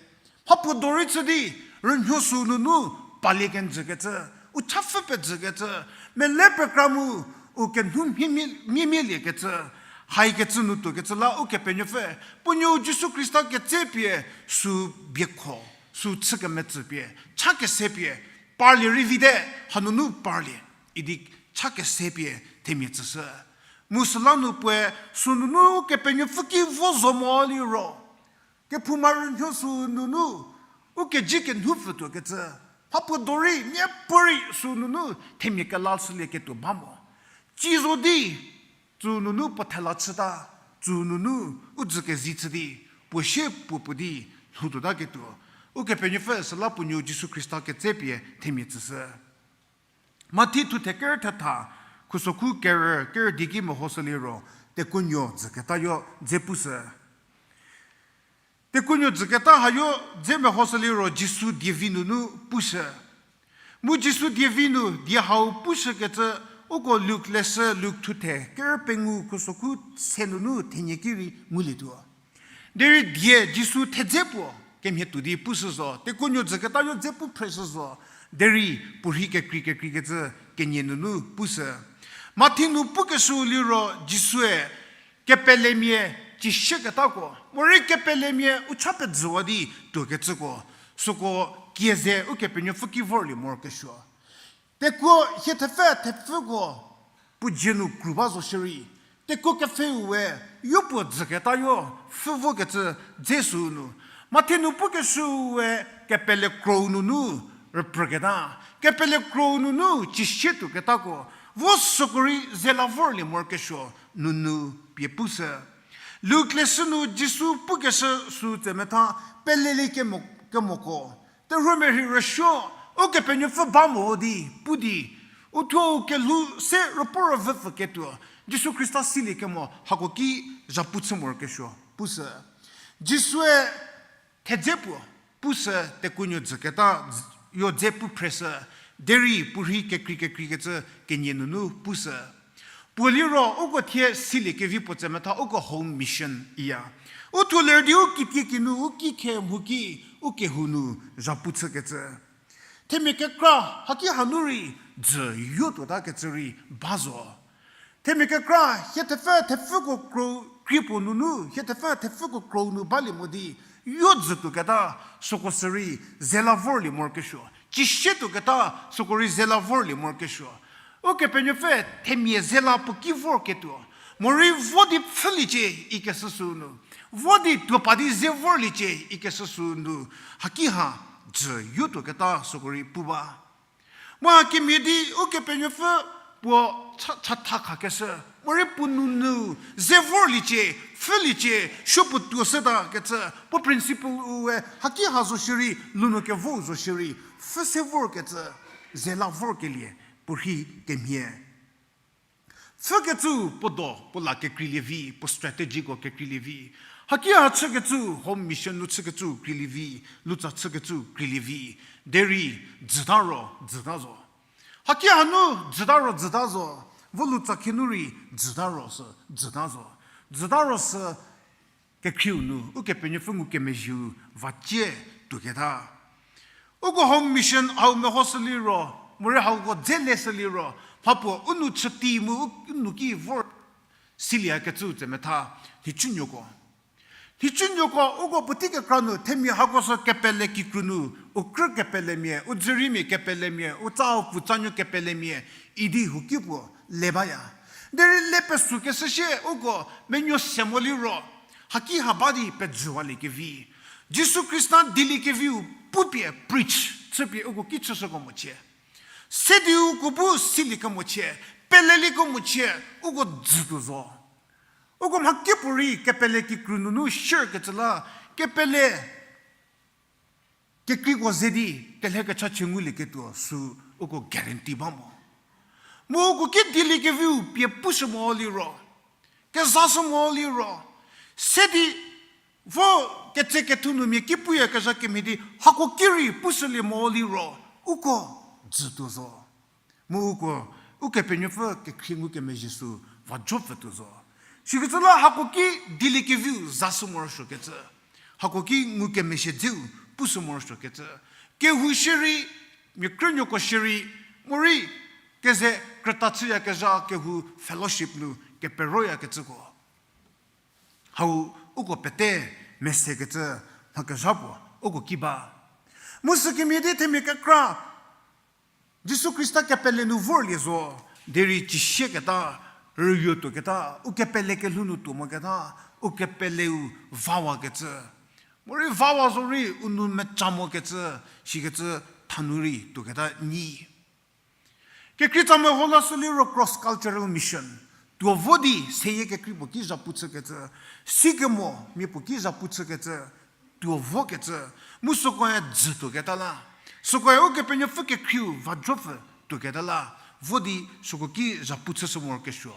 Mhapuo dorei chü di rünyhü sü nunu palie kenjükecü, u chapfü pejükecü, mele pekra mu u kenhu mhie-, mhie-, mhie-, mhie-, mhieliekecü, haikecü nu tuokecü la Ukepenuopfü, puo nuou Jisu Khrista ketsepie sü biekho, sü chü kemetsü pie, cha kese pie, parlie rei vite, hanunu parlie, idi cha kese pie themia tsüshü. Mu süla nu puoe, sünunu Ukepenuopfü ki vo zo mo liro, kephouma rünyhü sü nunu, u keji kenhu pfütuokecü, mhapuo dorei, miapuorei sünunu themia kelashülieketuo ba mo. Ci zo di, tsü nunu puo thela chüta, tsü nunu u dzü kezi chü di, puo sie puo puo di lhoutuotaketuo. Ukepenuopfü süla puo nuou Jisu Khrista ketsepie themia tsüshü. Mathi thuthe ker thetha, khusokhu ker, ker di ki mehoshü liro, tekuonuo dzüketayo dze pushü. Tekuonuo dzüketa hayo dze mehoshü liro Jisu dievi nunu pushü. Mu Jisu dievi nu die hau pushükecü uko Luk leshü, Luk thuthe ker pengou khusokhu se nunu thenie ki rei ngulietuo. Derei die Jisu thedze puo kemhie tuo di pushü zo, tekuonuo dzüketayo dze pu phreshü zo, derei puorhi kekrei kekreikecü kenie nunu pushü. Mathi nu pukeshü liro Jisue kepelemia cisieketako, morei kepelemia u cha pejüwa di tuokecüko, süko kie ze Ukepenuopfü ki vorlie morokesuo. Tekuo hie thepfü thepfüko puo dzie nu kru ba zo shierei, tekuo kepfheu we yopuo dzüketayo pfhü vokecü dze sünu, Mathi nu pukeshüu we kepele krou nunu rüprüketa, kepele krou nunu cisie tuoketako, vo süko rei ze la vorlie morokesuo nunu pie pushü. Luk leshü nu Jisu pukeshü sü tsemetha, pelelie kemo, kemoko, terhuomia rhei rüsuo, Ukepenuopfü ba mo di pu di, u thuo u kelhou se rüpuo rüvüpfüketuo, Jisu Khrista siliekemo hako ki zhapu chü morokesuo pushü. Jisue thedze puo pushü, tekuonuo dzüketa dz-, yo dze pu phreshü, derei puorhi kekrei kekreikecü kenie nunu pushü. Puo liro uko thie siliekevi puo tsemetha uko home mission iya. U thuo ler di u kitie kinu u ki khe mhu ki u kehou nu zhapu chükecü. Themia kekra haki hanu rei dzü yotuotakecü rei ba zo. Themia kekra hie thepfü thepfüko krou, krie puo nunu hie thepfü thepfüko krou nu balie mo di, yo dzütuoketa süko sürei ze la vorlie morokesuo, cisie tuoketa süko rei ze la vorlie morokesuo. Ukepenuopfü themia ze la puo ki vorketuo, morei vo di pfhüliecie ikeshü sünu, vo di tuo pa di ze vorliecie ikeshü sünu, haki ha dzü yotuoketa süko rei pu ba. Mu hakemhie di Ukepenuopfü puo cha, chatha khakeshü, morei puo nunu ze vorliecie, pfhüliecie, supuo tuo shütakecü, puo principle-u we haki ha zo shierei, lunu kevou zo shierei, pfhü se vorkecü, ze la vorkelie, puorhi kemhie. Pfhükecü puo do, puo la kekreilie vi, puo strategy ko kekreilie vi. Haki ha chükecü, home mission nu chükecü kreilie vi, lutsa chükecü kreilie vi. Derei dzüta ro, dzüta zo. Haki hanu dzüta ro, dzüta zo. Vo lutsa khinu rei dzüta ro sü, dzüta zo. Dzüta ro sü kekhrieu nu, Ukepenuopfü ngukemezhieu vacie tuoketa. Uko home mission hau mehoshü liro, morei hauko dze leshü liro, mhapuo u nou chüti mu u, u nou ki vor siliekecü tsemetha, nhicunuoko. Nhicunuoko uko puotei kekra nu themia hako sü kepele kikru nu, u krü kepelemia, u dzüriemia kepelemia, u tsa u pfutsanuo kepelemia, idi huki puo le baya. Derei le pesükeshü sie uko menuo se mo liro, haki ha ba di pejüwaliekevi, Jisu Khrista dieliekeviu pupie preach chüpie uko ki chüshüko mochie. Se di uko bu siliekemo chie, peleliekemo chie, uko dzütuo zo. Uko mhakipuorei kepele kikru nunu share kecü la, kepele kekreiko ze di telhe kechachie ngulieketuo sü uko guarantee ba mo. Mu uko ki dieliekeviu pie pushü mo liro, kezashü mo liro, se di vo ketsekethu nu mia ki puyakezha kemhie di hako ki rei pushülie mo liro, uko dzütuo zo. Mu uko, Ukepenuopfü kekhrie ngukemezhie sü vajopfütuo zo. Sikecü la hako ki dieliekeviu zashü morosuokecü, hako ki ngukemezhie dzeu pushü morosuokecü, kehou shierei, mia krünuoko shierei, morei keze krüta chüyakezha kehou fellowship nu keperoyakecüko, hau uko pete mesekecü mhakezha puo uko ki ba. Mu sükemhie di themia kekra Jisu Khrista kepele nu vorlie zo, derei cisieketa, rüyuo tuoketa, u kepele kelhou nu tuo moketa, u kepeleu vawakecü, morei vawa zorei u nou meca mokecü, sikecü thanu rei tuoketa nyi. Kekreitsa meho lashü liro cross cultural mission, tuo vo di seyie kekrei puo ki zhapu chükecü, sikemo mia puo ki zhapu chükecü, tuo vokecü, mu sükoe dzütuoketa la, sükoe Ukepenuopfü kekhrieu vajopfü tuoketa la, vo di süko ki zhapu chüshü morokesuo,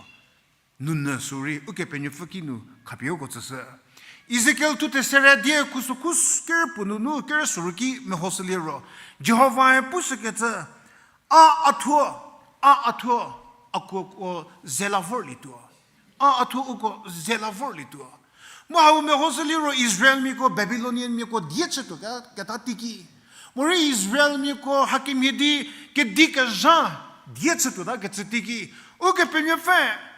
nounyü sürei Ukepenuopfü kinu khapie uko tsüshü. Ezekiel thuthe sere die khusokhu ker puo nunu ker soru ki mehoshü liro, Jihovae pushükecü, a a thuo, a a thuo, a kuo kuo ze la vorlietuo. A a thuo uko ze la vorlietuo. Mu hau mehoshü liro Israelmiako Babylonianmiako die chütuo ke- keta teiki, morei Israelmiako hakemhie di kedikezha die chütuotakecü teiki, Ukepenuopfü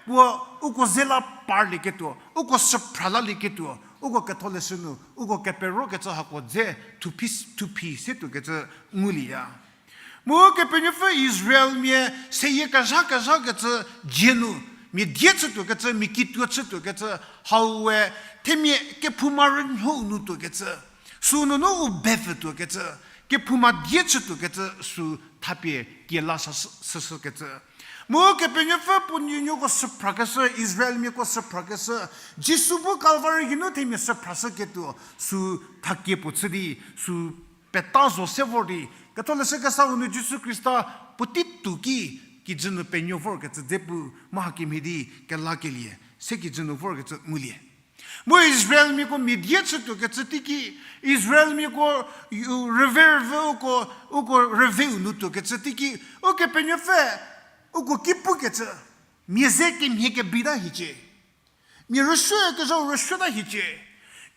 puo uko ze la parlieketuo, uko süphra lalieketuo, uko ketholeshü nu uko keperokecü hako dze thuphi, thuphi se tuokecü ngulieya. Mu Kepenuopfü Israelmia seyie kezhakezhakecü dzie nu, mia die chütuokecü, mia kituo chütuokecü, hau we themia kephouma rünhou nu tuokecü, sü nunu u bepfü tuokecü, kephouma die chütuokecü sü thapie kie la sa- süshükecü. Mu Kepenuopfü puo nuonuoko süphrakeshü, Israelmiako süphrakeshü, Jisu bu Calvary geinu themia süphrashüketuo sü thakie puo chü di, sü peta zo se vor di, ketholeshü kesau nu Jisu Khrista puotei tuo ki, kijü nu penuo vorkecü dze pu, mu hakemhie di kelakelie se kijü nu vorkecü ngulie. Mu Israelmiako mia die chütuokecü teiki, Israelmiako, u, rüve rüve uko, uko rüveu nu tuokecü teiki, Ukepenuopfü uko ki pukecü, mia ze kemhie kebita hiecie. Mia rüsuokezhau rüsuota hiecie.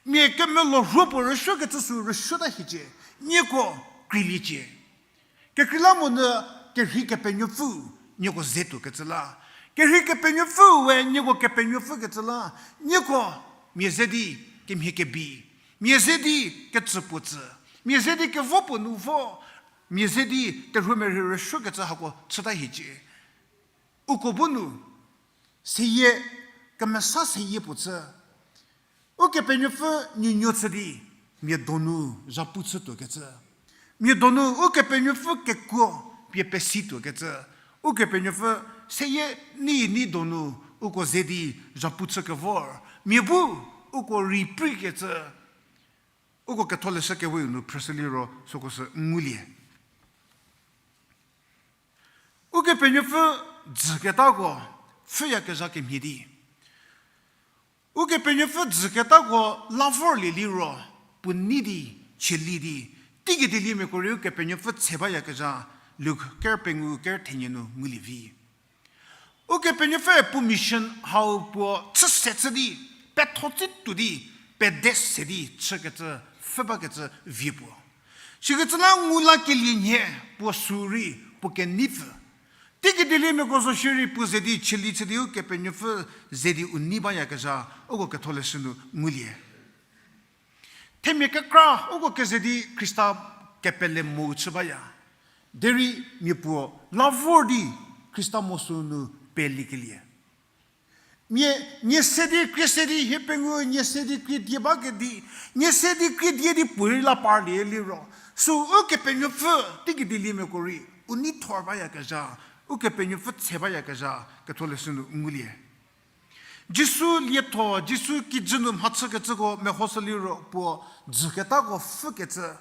Mia kemelo rhuo puo rüsuokecü sü rüsuota hiecie. Nieko kreiliecie. Kekreilamonyü kerhei kepenuopfü nieko ze tuokecü la. Kerhei kepenuopfü we nieko kepenuopfükecü la. Nieko mia ze di kemhie kebi. Mia ze di kecü puo tsü. Mia ze di kevo puo nu vo. Mia ze di terhuomerhei rüsuokecü hako chüta hiecie. Uko bu nu, seyie, kemesa seyie puo chü. Ukepenuopfü nuonuo chü di, mia donu zhapu chütuokecü. Mia donu Ukepenuopfü kekuo pie pesituokecü. Ukepenuopfü seyie nei nei donu uko ze di zhapu chükevor. Mia bu uko rei preikecü. Uko ketholeshü kewe nu phrüshü liro süko sü ngulie. Ukepenuopfü dzüketako pfhüyakezha kemhie di. Ukepenuopfü dzüketako la vorlie liro, puo nei di, chülie di, teigei dieliemiako rei Ukepenuopfü tse bayakezha, Luk ker pengou ker thenie nu ngulie vi. Ukepenuopfü puo mission hau puo chüse chü di, petho tsituo di, pede se di chükecü, pfhü bakecü vie puo. Sikecü la ngu lakelie nhie puo sürei puo keneipfü. Teigei dieliemiako zo shierei puo ze di chülie chü di Ukepenuopfü ze di u nei bayakezha, uko ketholeshü nu ngulie. Themia kekra uko keze di Khrista kepele mo chü baya. Derei mia puo la vor di Khrista mo sü nu peliekelie. Mia, nie se di krie se di hie pengou, nie se di krie die ba kedi, nie se di krie die di puorei la parlie liro, sü Ukepenuopfü teiki dieliemiako rei u neithor bayakezha, Ukepenuopfü tse bayakezha, ketholeshü nu ngulie. Jisu lietho, Jisu kijü nu mhachükecüko mehoshü liro puo dzüketako pfhükecü.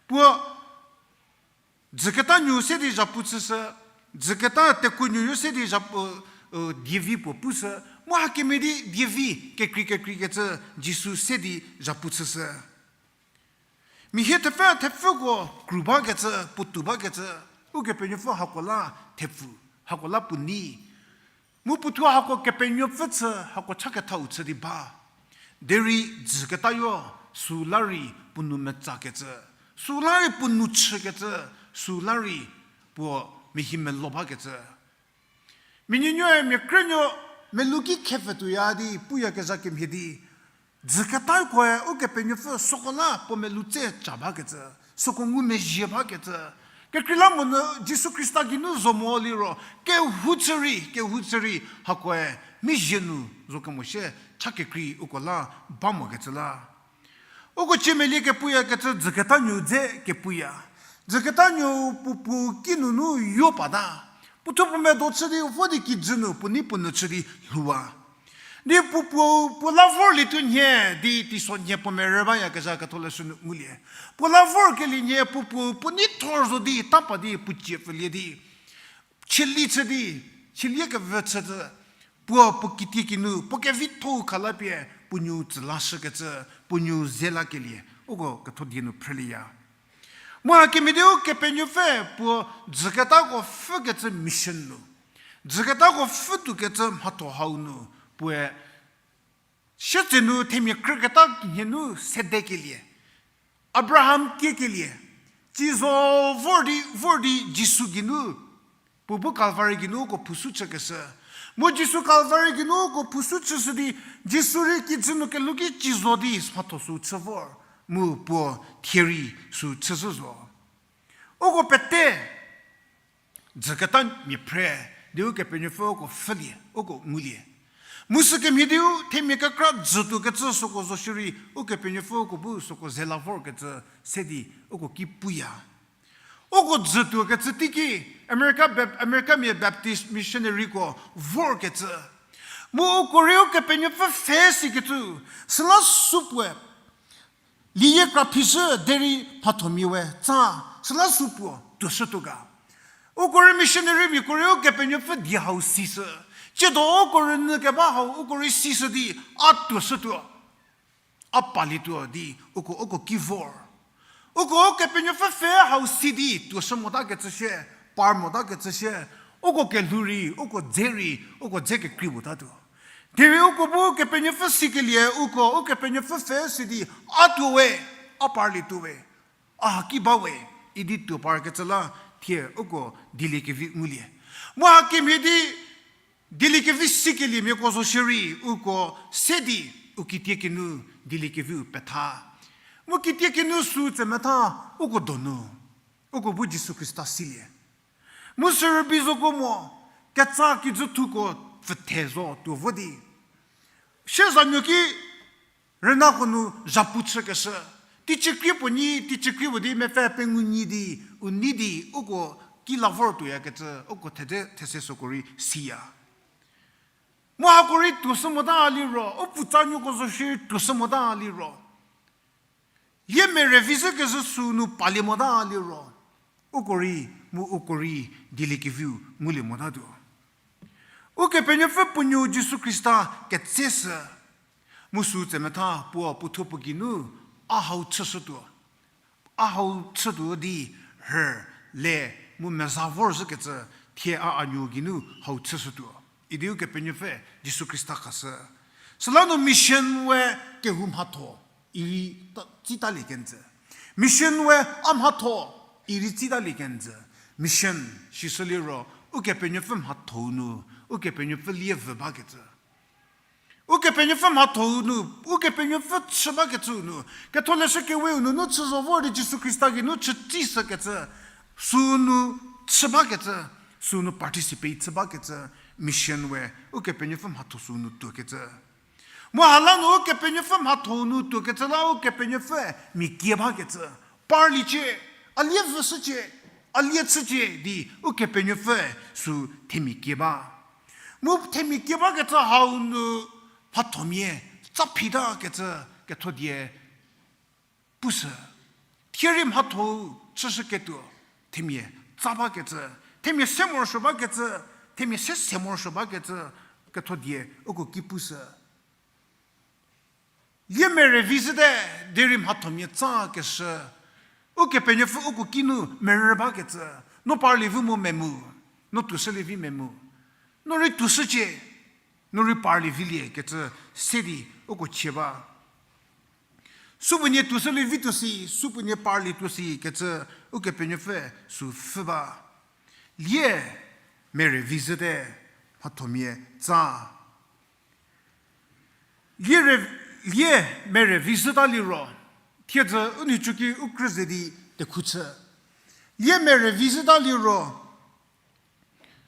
Puo dzüketa nuo se di zhapu chüshü, dzüketa tekuo nuoyo se di zhapu, dievi puo pushü, mu hakemhie di dievi kekrei kekreikecü Jisu se di zhapu chüshü. Mia hie thepfü thepfüko kru bakecü, puotou bakecü, Ukepenuopfü hako la thepfu, hako la puo nei. Mu puothuo hako Kepenuopfü chü, hako cha kethau chü di ba. Derei dzüketayo, süla rei puo nou metsakecü, süla rei puo nou chükecü, süla rei puo mia hie melo bakecü. Mia nuonuoe mia krünuo melou ki khepfü tuoya di puyakezha kemhie di, dzüketakoe Ukepenuopfü süko la puo melou tse cha bakecü, süko ngumezhie bakecü. Kekreilamonyü Jisu Khrista geinu zo mo liro, kehou chü rei, kehou chü rei hakoe mezhie nu zo kemo shie cha kekrei uko la ba mokecü la. Uko chiemelie kepuyakecü dzüketa nuo dze kepuya. Dzüketa nuo puo puo kinunu yo pata. Puothuo puo medo chü di vo di kijü nu puo nei puo nou chü di lhouwa. Di puo puo, puo la vorlietuo nhie di teiso nhie puo merü bayakezha ketholeshü nu ngulie. Puo la vorkelie nhie puo puo, puo neithor zo di tapa di puo cie pfülie di chülie chü di, chülie kevü chücü, puo puo kitiekinu puo kevitho-u khalapie puo nuo tsü lashükecü, puo nuo ze lakelie, uko ketho die nu phrülieya. Mu hakemhie di Ukepenuopfü puo dzüketako pfhükecü mission nu, dzüketako pfhütuokecü mhatho hau nu, puoe sietsenu themia krüketa nhie nu sedekelie, Abraham kiekelie, tsie zo vor di, vor di Jisu geinu, puo bu Kalvari geinu uko phusu chükeshü. Mu Jisu Kalvari geinu uko phusu chüshü di, Jisu rei kijü nu kelhou ki tsie zo di mhatho sü chü vor, mu puo thie rei sü chüzhü zo. Uko pete dzüketa mia phre di Ukepenuopfü uko pfhülie, uko ngulie. Mu sükemhie di u themia kekra dzütuokecü süko zo shierei Ukepenuopfü uko bu süko ze la vorkecü se di uko ki puya. Uko dzütuokecü teiki America Bap-, Americamia Baptist missionaryko vorkecü. Mu uko rei Ukepenuopfü pfhe sikecü, süla sü puoe liyie kra phishü derei mhathomia we tsa, süla sü puo tuoshütuo ga. Uko rei missionarymiako rei Ukepenuopfü die hau sishü. Tsiedo uko rünyü keba hau uko rei sishü di a tuoshütuo, a palietuo di uko, uko ki vor. Uko Ukepenuopfü pfhe hau si di tuoshü motakecü shie, par motakecü shie, uko kelhou rei, uko dze rei, uko dze kekrei motatuo. Derei uko bu Ukepenuopfü sikelie uko, Ukepenuopfü pfhe si di a tuo we, a parlietuo we, a haki ba we, idi tuo parkecü la thie uko dieliekevi ngulie. Mu hakemhie di dieliekevi sikeliemiako zo shierei uko se di u kitiekinu dieliekeviu petha. Mu kitiekinu sü tsemetha uko donu, uko bu Jisu Khrista silie. Mu sürübei zoko mo, ketsa kijüthuko pfüthe zo tuo vo di, siezanuo ki rünako nu zhapu chükeshü, teiciekrie puo nyi, teiciekrie puo di mepfü pengou nyi di, u nei di uko ki la vor tuoyakecü uko thedze these süko rei siya. Mu hako rei tuoshü mota liro, u putsanuoko zo shierei tuoshü mota liro, yie merevi zhü kezhü sünu palie mota liro, uko rei, mu uko rei dieliekeviu ngulie motatuo. Ukepenuopfü puo nuo Jisu Khrista ketseshü, mu sü tsemetha puo puothuo puo geinu a hau chüshütuo. A hau chütuo di rhü, le, mu meza vorzhükecü thie a a nuo geinu hau chüshütuo. Idi Ukepenuopfü Jisu Khrista khashü. Süla nu mission we kehou mhatho, irei ta, tsitalie kenjü. Mission we a mhatho, irei tsitalie kenjü. Mission, sishü liro, Ukepenuopfü mhathou nu, Ukepenuopfü lievü bakecü. Ukepenuopfü mhathou nu, Ukepenuopfü chü bakecüu nu, ketholeshü keweu nunu chü zo vor di Jisu Khrista geinu chütsishükecü, sünu chü bakecü, sünu participate chü bakecü, mission we Ukepenuopfü mhatho süu nu tuokecü. Mu hala nu Ukepenuopfü mhatho nu tuokecü la Ukepenuopfü mia kie bakecü. Parliecie, a lie vüshücie, a lie chücie di Ukepenuopfü süu themia kie ba. Mu themia kie bakecü hau nu mhathomia tsa phitakecü ketho die pushü. Thie rei mhatho chüshüketuo, themia tsa bakecü, themia se morosuo bakecü, themia se se morosuo bakecü, ketho die uko ki pushü. Lie mere vi zhüte, derei mhathomia tsakeshü. Ukepenuopfü uko kinu merü bakecü, no parlie vi mu memu, no tuoshülie vi memu, no rei tuoshücie, no rei parlie vilie kecü se di uko chie ba. Supuonie tuoshülie vi tuo si, supuonie parlie tuo si kecü Ukepenuopfü süu pfhü ba. Lie mere vi zhüte, mhathomia tsa. Lie re, lie mere vi zhüta liro, thiedzü u nhicuki u krü ze di tekhu chü. Lie mere vi zhüta liro,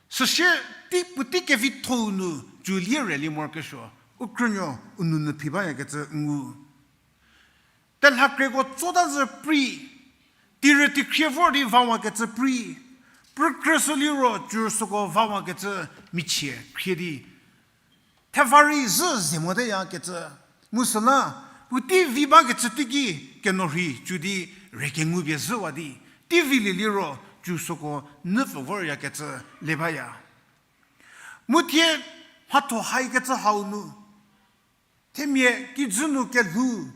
süsie tei puotei kevitho-u nu cü lie relie morokesuo, u krünuo u nou nu phi bayakecü ngu. Telhakrieko tsota zü pri, tire tikhrie vor di vawakecü pri, prükrüshü liro cü süko vawakecü michie khrie di theva rei zhü ze moteyakecü. Mu süla, puotei vi bakecü teiki kenorhei cü di re kengupie zhüwa di, tei vilie liro cü süko nupfü voryakecü le baya. Mu thie mhatho haikecü hau nu, themia kijü nu kelhou,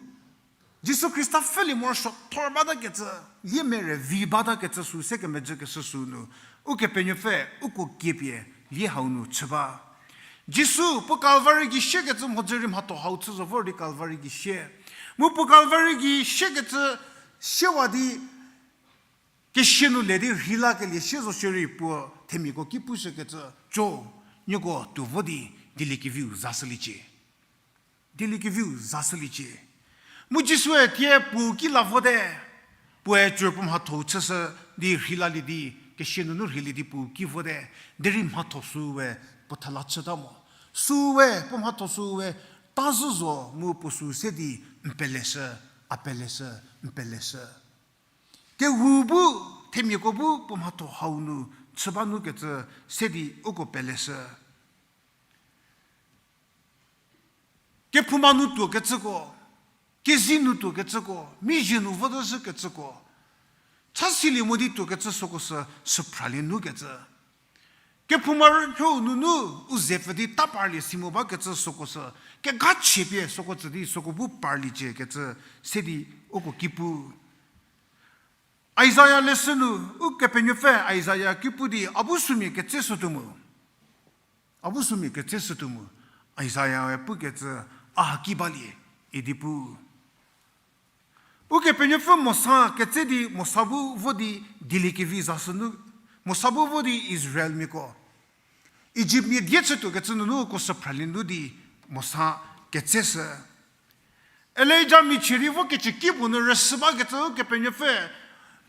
Jisu Khrista pfhülie morosuo thor batakecü, lie mere vi batakecü süu se kemejükeshü süu nu, Ukepenuopfü uko kiepie lie hau nu chü ba. Jisu puo Kalvari gei siekecü mhodzü rei mhatho hau chü zo vor di Kalvari gei sie. Mu puo Kalvari gei siekecü siewa di kesia nu le di rhei lakelie sie zo shierei puo themiako ki pushükecü, co, nieko tuo vo di dieliekeviu zashüliecie. Dieliekeviu zashüliecie. Mu Jisue thie puo ki la vote, puoe cü puo mhatho chüshü di rhei lalie di, kesia nunu rheilie di puo ki vote, derei mhatho süu we puo thela chüta mo. Süu we, puo mhatho süu we, ta zhü zo mu puo süu se di n peleshü, a peleshü, n peleshü. Kehou bu, themiako bu puo mhatho hau nu chü ba nukecü se di uko peleshü. Kephouma nu tuokecüko, kezi nu tuokecüko, mizhie nu votuo zhükecüko, cha silie mo di tuokecü süko sü, süphralie nukecü. Kephouma rünyhüu nunu u ze pfü di ta parlie si mo bakecü süko sü, kega chie pie süko tsü di süko bu parliecie kecü se di uko ki pu. Isaia leshü nu, Ukepenuopfü Isaia ki pu di, a bu sümia ketse shütuo mu. A bu sümia ketse shütuo mu. Isaia-e pukecü, a haki balie, idi pu. Ukepenuopfü Mosa ketse di, Mosa bu vo di dieliekevi zashü nu, Mosa bu vo di Israelmiako Ijiptmia die chütuokecü nunu uko süphralie nu di Mosa ketseshü. Elija michie di vokecü ki puo nu rüshü bakecü Ukepenuopfü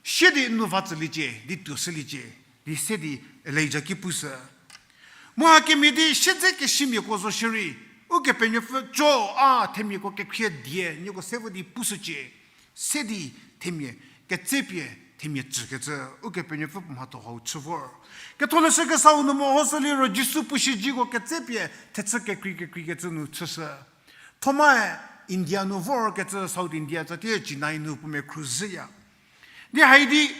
sie di nu va tsüliecie, di tuoshüliecie, di se di Elija ki pushü. Mu hakemhie di siedzekesimiako zo shierei, Ukepenuopfü co a themiako kekhrie die nieko se vo di pushücie, se di themia ketsepie themia tsükecü Ukepenuopfü puo mhatho hau chü vor. Ketholeshü Kesau nu mehoshü liro Jisu puo shiedziko ketsepie thechü kekrei kekreikecü nu chüshü. Thomae India nu vorkecü South India tsatie Chennai nu puo mekhru zhüya. Di haidi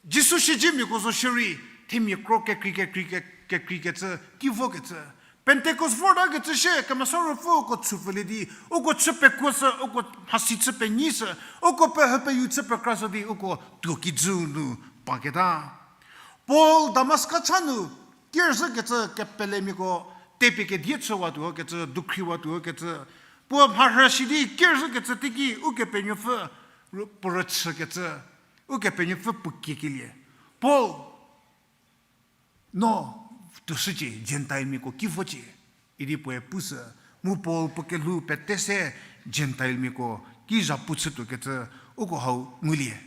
Jisu shiedzemiako zo shierei, themia kro kekrei kekrei ke-, kekreikecü, ki vokecü. Pentecost vortakecü shie, Kemesa Ruopfü uko chüpfülie di, uko chü pekuoshü, uko mhasi chü penyishü, uko pehü peyu chü pekrashü di, uko tuo kijüu nu paketa. Paul Damaska cha nu, kierzhükecü kepelemiako, tepie kedie chüwatuo kecü, dukhriwatuo kecü, puo mharhü shi di kierzhükecü teiki, Ukepenuopfü ru-, puo rüchükecü, Ukepenuopfü puo kiekelie. Paul, no tuoshücie, Gentilemiako ki vocie, idi puoe pushü, mu Paul puo kelhou pete se Gentilemiako ki zhapu chütuokecü uko hau ngulie.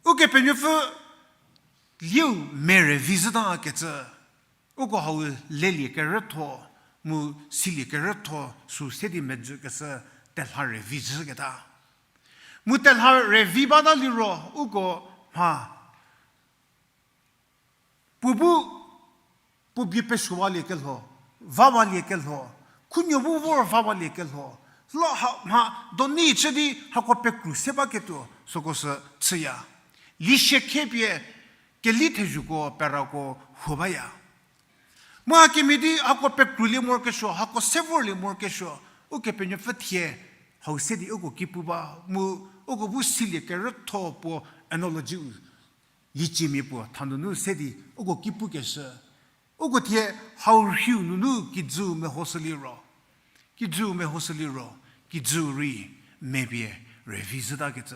Ukepenuopfü Liu me rei vi zhüta kecü, uko hau lelie kerütho, mu silie kerütho sü se di mejü kecü telha rei vi zhüketa. Mu telha rei vi bata liro, uko mha puo bu, puo bie pesuowaliekelho, vawaliekelho, khunuo bu vor vawaliekelho, la ha, mha doni chü di hako pekru se baketuo süko sü chüya. Lisie khepie keli thezhüko perako huo baya. Mu hakemhie di hako pekrulie morokesuo, hako se vorlie morokesuo, Ukepenuopfü thie hau se di uko ki pu ba, mu uko bu silie kerütho puo analogy-u, lieciemia puo thanunu se di uko ki pukeshü. Uko thie hau rhiu nunu kijüu mehoshü liro, kijüu mehoshü liro, kijüu rei mepie rei vi zhüta kecü.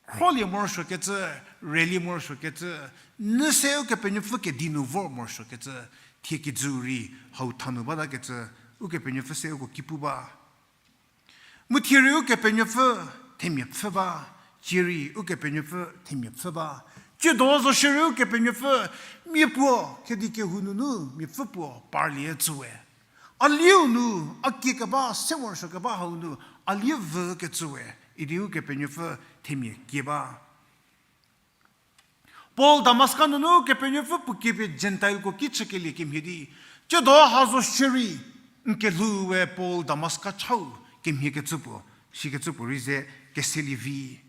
Khrolie morosuokecü, relie morosuokecü, nü se Ukepenuopfü kedi nu vor morosuokecü, thie kijüu rei hau thanu bata kecü, Ukepenuopfü se uko ki pu ba. Mu thie rei Ukepenuopfü themia pfhü ba, cie rei Ukepenuopfü themia pfhü ba. Tsiedo zo shierei Ukepenuopfü mia puo, kedi kehou nunu miapfü puo parlie tsüwe. A liu nu, a kiekeba, se morosuokeba hau nu, a lie vü kecüwe, idi Ukepenuopfü themia kie ba. Paul Damaska nunu Ukepenuopfü puo kiepie Gentileko ki chükelie kemhie di, tsiedo ha zo shierei, n kelhou we Paul Damaska chau kemhie kecü puo, shikecü puo rei ze keselie vi.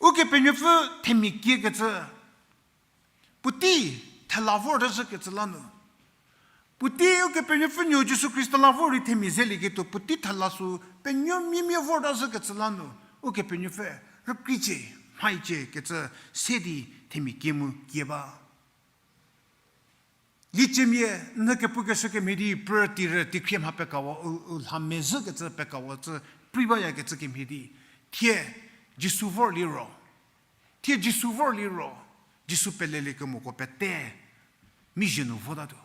Ukepenuopfü themia kiekecü, puotei thela vorta zhükecü la nu. Puotei Ukepenuopfü nuo Jisu Khrista la vor rei themia zelieketuo, puotei thela sü penuo miemia vorta zhükecü la nu. Ukepenuopfü rükriecie, mhaicie kecü se di themia kie mu kie ba. Lieciemia, n kepukeshü kemhie di prü tirü tikhrie mha pekawa u, u lha mezhükecü pekawa cü prei bayakecü kemhie di. Thie Jisu vor liro. Thie Jisu vor liro. Jisu peleliekemoko pete mizhie nu votatuo.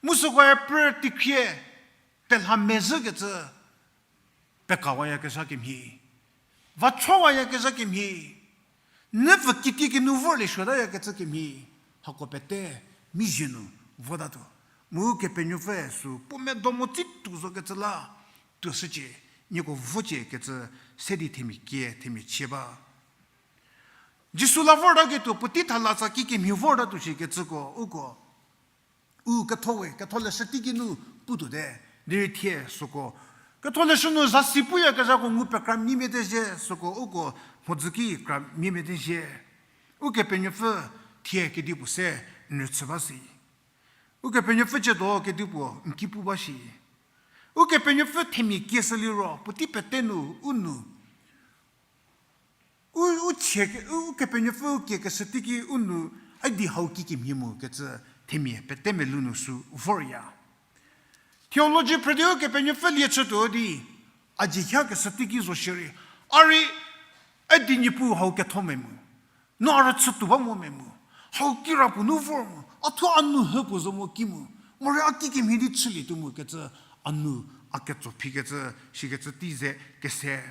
Mu sükoe prü tikhrie telha mezhükecü pekawayakezha kemhie, vachowayakezha kemhie, nüpfü kitiekinu vorlie suotayakecü kemhie, hako pete mizhie nu votatuo. Mu Ukepenuopfü sü puo medo mo tsituo zokecü la tuoshücie, nieko vocie kecü se di themia kie, themia chie ba. Jisu la vortaketuo puotei thalatsa kikemhie vortatuo shikecüko uko u ketho we, ketholeshü teiki nu putuote, derei thie süko ketholeshü nu zasi puyakezhako ngu pekra mimia tezhie, süko uko mhodzü ki kra mimia tezhie. Ukepenuopfü thie kedipuo se n rüchü ba si. Ukepenuopfü tsiedo kedipuo n ki pu ba shi. Ukepenuopfü themia kieshü liro puotei pete nu u nu u, u chie ke, u, Ukepenuopfü u kiekeshü teiki u nu, a di hau kikemhie mu kecü themia pete melou nu sü vorya. Theology phrü di Ukepenuopfü lie chütuo di, a dzie hiakeshü teiki zo shierei, a rei, a di Niepuu hau ketho me mu, no a rüchütuo ba mo me mu, hau kirapuo nu vor mu, a thuo a nu hüpuo zo mo ki mu, morei a kikemhie di chülietuo mu kecü a nu a ketso phikecü, shikecü tei ze kese.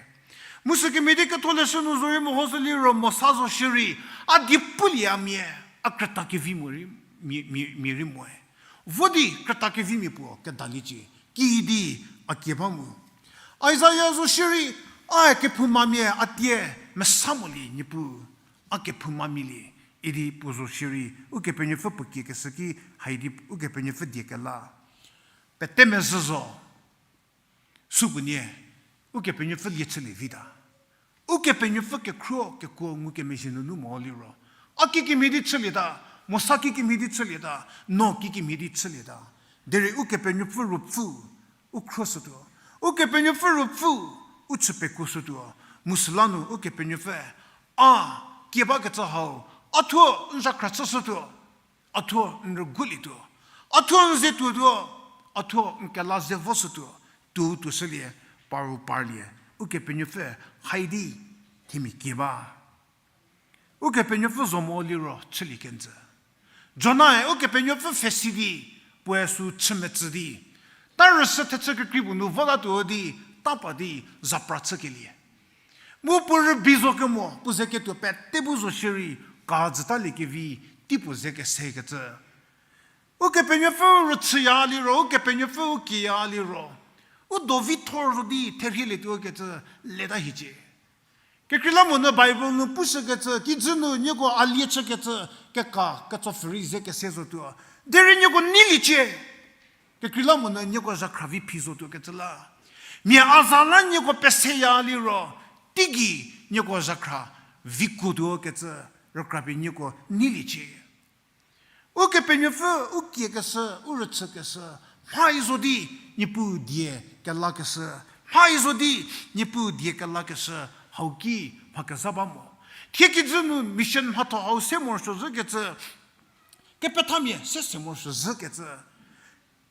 Mu sükemhie di ketholeshü nu zorei mehoshü liro Mosa zo shierei, a die pulie a mia, a krüta kevi mo rei, mia, mia, mia rei moe. Vo di krüta kevimia puo kedaliecie, kiüdi a kie ba mu. Isaia zo shierei, a kephoumamia a tie mesa molie Niepuu, a kephoumamia lie, idi puo zo shierei, Ukepenuopfü puo kiekeshü ki, haidi Ukepenuopfü die kela. Pete mezhü zo. Supuonie, Ukepenuopfü lie chülie vita. Ukepenuopfü kekhruo kekuo ngukemezhie nunu mo liro, a kikemhie di chülieta, Mosa kikemhie di chülieta, no kikemhie di chülieta. Derei Ukepenuopfü Ruopfü u khruoshütuo. Ukepenuopfü Ruopfü u chü pekuoshütuo. Mu süla nu Ukepenuopfü, a kie bakecü hau, a thuo n zhakhra chüshütuo. A thuo n rügulietuo, a thuo n ze tuotuo, a thuo n kela ze voshütuo, tuo tuoshülie, paru parlie, Ukepenuopfü haidi themia kie ba. Ukepenuopfü zo mo liro chülie kenjü. Jonae Ukepenuopfü pfhesi di, puoe sü chümetsü di, ta rüshü thechü kekrei puo nu votatuo di, ta pa di zapra chükelie. Mu puo rübei zo kemo, puo ze ketuo pete bu zo shierei, ka zütaliekevi, tei puo ze kesekecü. Ukepenuopfü rüchüya liro, Ukepenuopfü u kieya liro, u do vi thor zo di therhielietuo kecü leta hiecie. Kekreilamonyü Bible nu pushükecü, kijü nu nieko a lie chükecü, keka, ketsopfhü rei ze kese zotuo. Derei nieko neiliecie. Kekreilamonyü nieko zhakhra vi phi zotuo kecü la. Mia a za la nieko peseya liro, teigei nieko zhakhra vi kuotuo kecü, rükrapie nieko neiliecie. Ukepenuopfü, u kiekeshü, u rüchükeshü, mhai zo di, Niepuu die kelakeshü, mhai zo di, Niepuu die kelakeshü, hau ki mha kezha ba mo. Thie kijü nu mission mhatho hau se morosuo zhükecü, kepethamia se se morosuo zhükecü.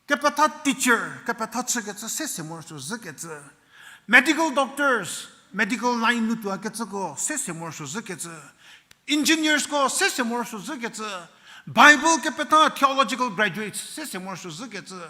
Kepetha teacher, kepetha chükecü se se morosuo zhükecü. Medical doctors, medical line nu tuokecüko se se morosuo zhükecü. Engineersko se se morosuo zhükecü. Bible kepetha theological graduates se se morosuo zhükecü.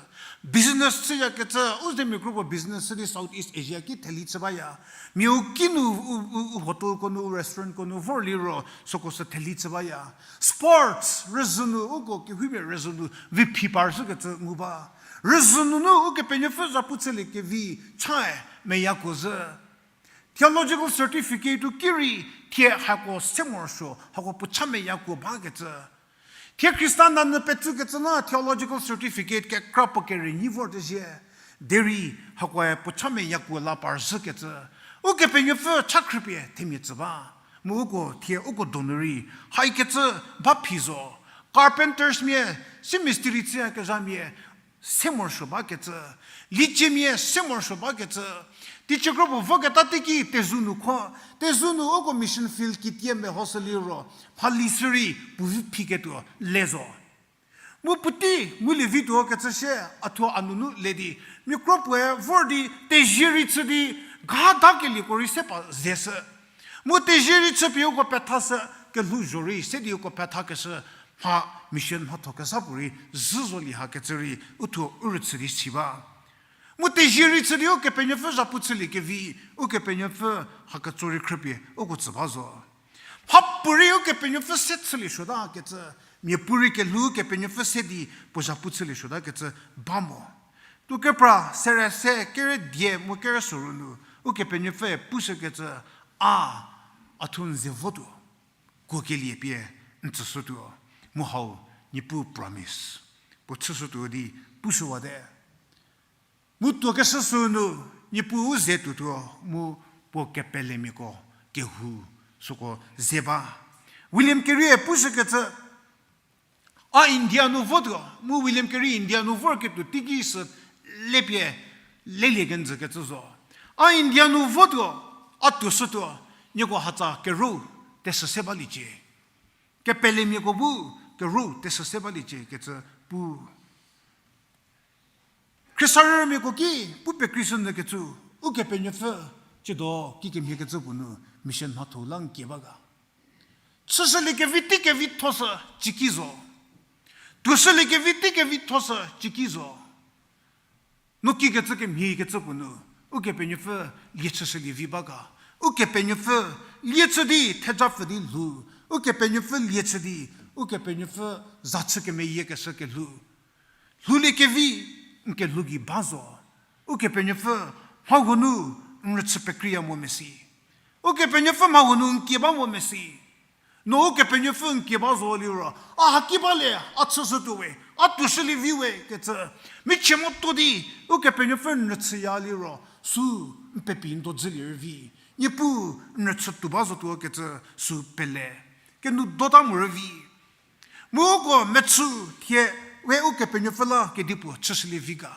Business chüyakecü, u zemia kropuo business chü di South East Asia ki theli chü baya. Miau kinu u, u, u hotelko nu, u restaurantko nu vor liro, süko sü theli chü baya. Sports, rüzhü nu, uko kehoumia rüzhü nu, vi phi par zhükecü ngu ba. Rüzhü nunu Ukepenuopfü zhapu chüliekevi, chae, meyakuo zhü. Theological certificate u ki rei, thie hako se morosuo, hako puo cha meyakuo bakecü. Thie Khrista nanyü petsükecü la theological certificate kekra puo kere nyi vortezhie. Derei hakoe puo cha meyakuo la par zhükecü. Ukepenuopfü cha khrüpie themia tsü ba. Mu uko thie uko donu rei, haikecü ba phi zo. Carpenters mia, si mistiri chüyakezhamia, se morosuo bakecü. Lieciemia se morosuo bakecü. Teacher kropuo voketa teiki tezu nu kho, tezu nu uko mission field kitie mehoshü liro, mhali sü rei puo vi phiketuo le zo. Mu puotei ngulie vituo kecü sie, a thuo a nunu le di, mia kropuoe vor di, tezie rei chü di, ga dakelieko rei se pa zeshü. Mu tezie rei chüpie uko pethashü, kelhou zho rei se di uko pethakeshü, mha mission mhatho kesa puorei zhü zolie hakecü rei, u thuo u rüchü di si ba. Mu tezie rei chü di Ukepenuopfü zhapu chüliekevi, Ukepenuopfü hakecü rei khrüpie uko tsü ba zo. Mhapuorei Ukepenuopfü se chülie suotakecü, miapuorei kelhou Ukepenuopfü se di puo zhapu chülie suotakecü ba mo. Tuo kepra, sere se, kere die mu kere soru nu, Ukepenuopfüe pushükecü, a, a thuo n ze votuo, kuokelie pie n tsüshütuo, mu hau Niepuu promise puo chüshütuo di pushüwate. Mu tuokeshü sünu, Niepuu u ze tuotuo, mu puo kepelemiako kehou süko ze ba. William Carey-e pushükecü, a India nu votuo, mu William Carey India nu vorketuo teiki sü lepie, lelie kenjükecü zo. A India nu votuo, a tuoshütuo, nieko hatsa kerou tesü se baliecie. Kepelemiako bu kerou tesü se baliecie kecü pu. Khriesarümiako ki pu pekreishünyükecü, Ukepenuopfü, tsiedo kikemhiekecü puo nu mission mhatho la n kie ba ga. Chüshüliekevi teikevitho sü ciki zo. Tuoshüliekevi teikevitho sü ciki zo. No kikecü kemhiekecü puo nu, Ukepenuopfü lie chüshülie vi ba ga. Ukepenuopfü lie chü di thejapfü di lhou. Ukepenuopfü lie chü di, Ukepenuopfü za chü kemeyiekeshü kelhou. Lhouliekevi n kelhou gei ba zo. Ukepenuopfü mha huo nu n rüchü pekreiya mo mesi. Ukepenuopfü mha huo nu n kie ba mo mesi. No Ukepenuopfü n kie ba zo liro, a haki ba le, a chüshütuo we, a tuoshülie vi we kecü, michie motuo di, Ukepenuopfü n rüchüya liro, sü n pepi n do dzülie rüvi. Niepuu n rüchü tuo ba zotuo kecü sü pele. Kenu dota mo rüvi. Mu uko mechü thie we Ukepenuopfü la kedipuo chüshülie vi ga.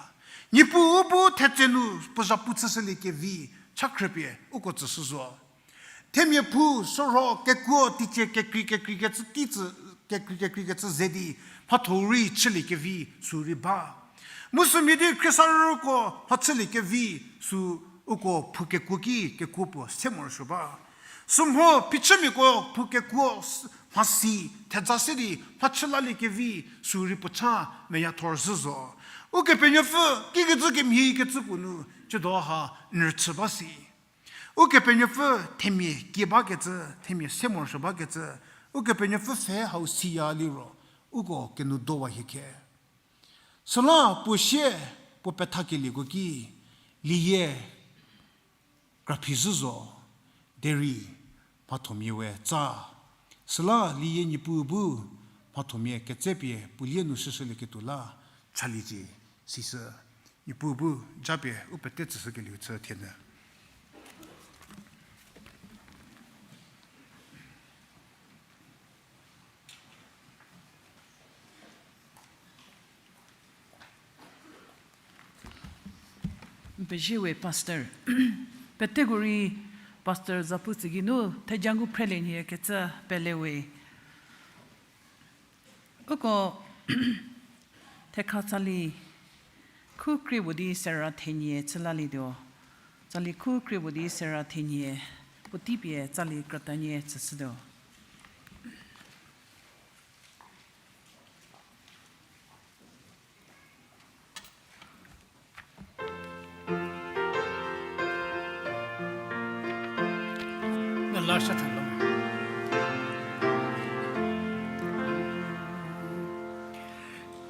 Niepuu bu thetse nu puo zhapu chüshüliekevi cha khrüpie uko tsüshü zo. Themia phu, sorho, kekuo, teicie, kekrei, kekreikecü kicü, kekrei, kekreikecü ze di, mhatho rei chüliekevi sü rei ba. Mu sümia di khriesarüko mha chüliekevi sü uko phu kekuo ki kekuo puo se morosuo ba. Sümho phichümiako phu kekuo s-, mhasi, theja se di mha chü laliekevi sü rei puo cha meyathor zhü zo. Ukepenuopfü kikecü kemhiekecü puo nu, tsiedo ha n rüchü ba si. Ukepenuopfü themia kie bakecü, themia se morosuo bakecü, Ukepenuopfü pfhe hau siya liro, uko kenoudova hie khe. Süla puo sie puo pethakelieko ki, liyie kraphi zhü zo, derei mhathomia we tsa. Süla liyie Niepuu bu mhathomia ketsepie puo lie nu shüshülieketuo la chaliecie, sisü Niepuu bu japie u pete tsüshükelieu chü thienyü. N pezie we Pastor. Peteko rei Pastor zapu tsü geinu theja ngu phrelie nhie kecü pele we. Uko thekha tsali khu krie puo di sera thenie chü lalietuo. Tsali khu krie puo di sera thenie puotei pie tsali krütanie tsüshütuo.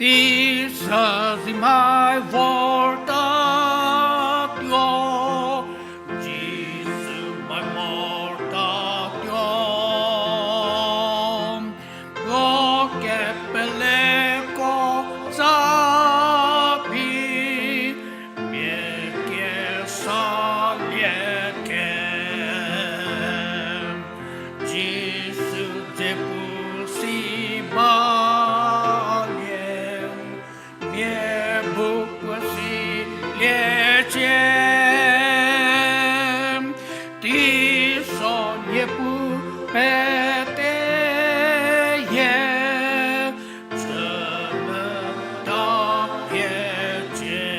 Tei sü zi mhai vortatuo, Jisu mhai vortatuo. Puo kepeleko za phi, mia kesalie ke. Jisu dze pu si balie, mia bu puo siliecie. Teiso Niepuu peteyie, chü metapie cie.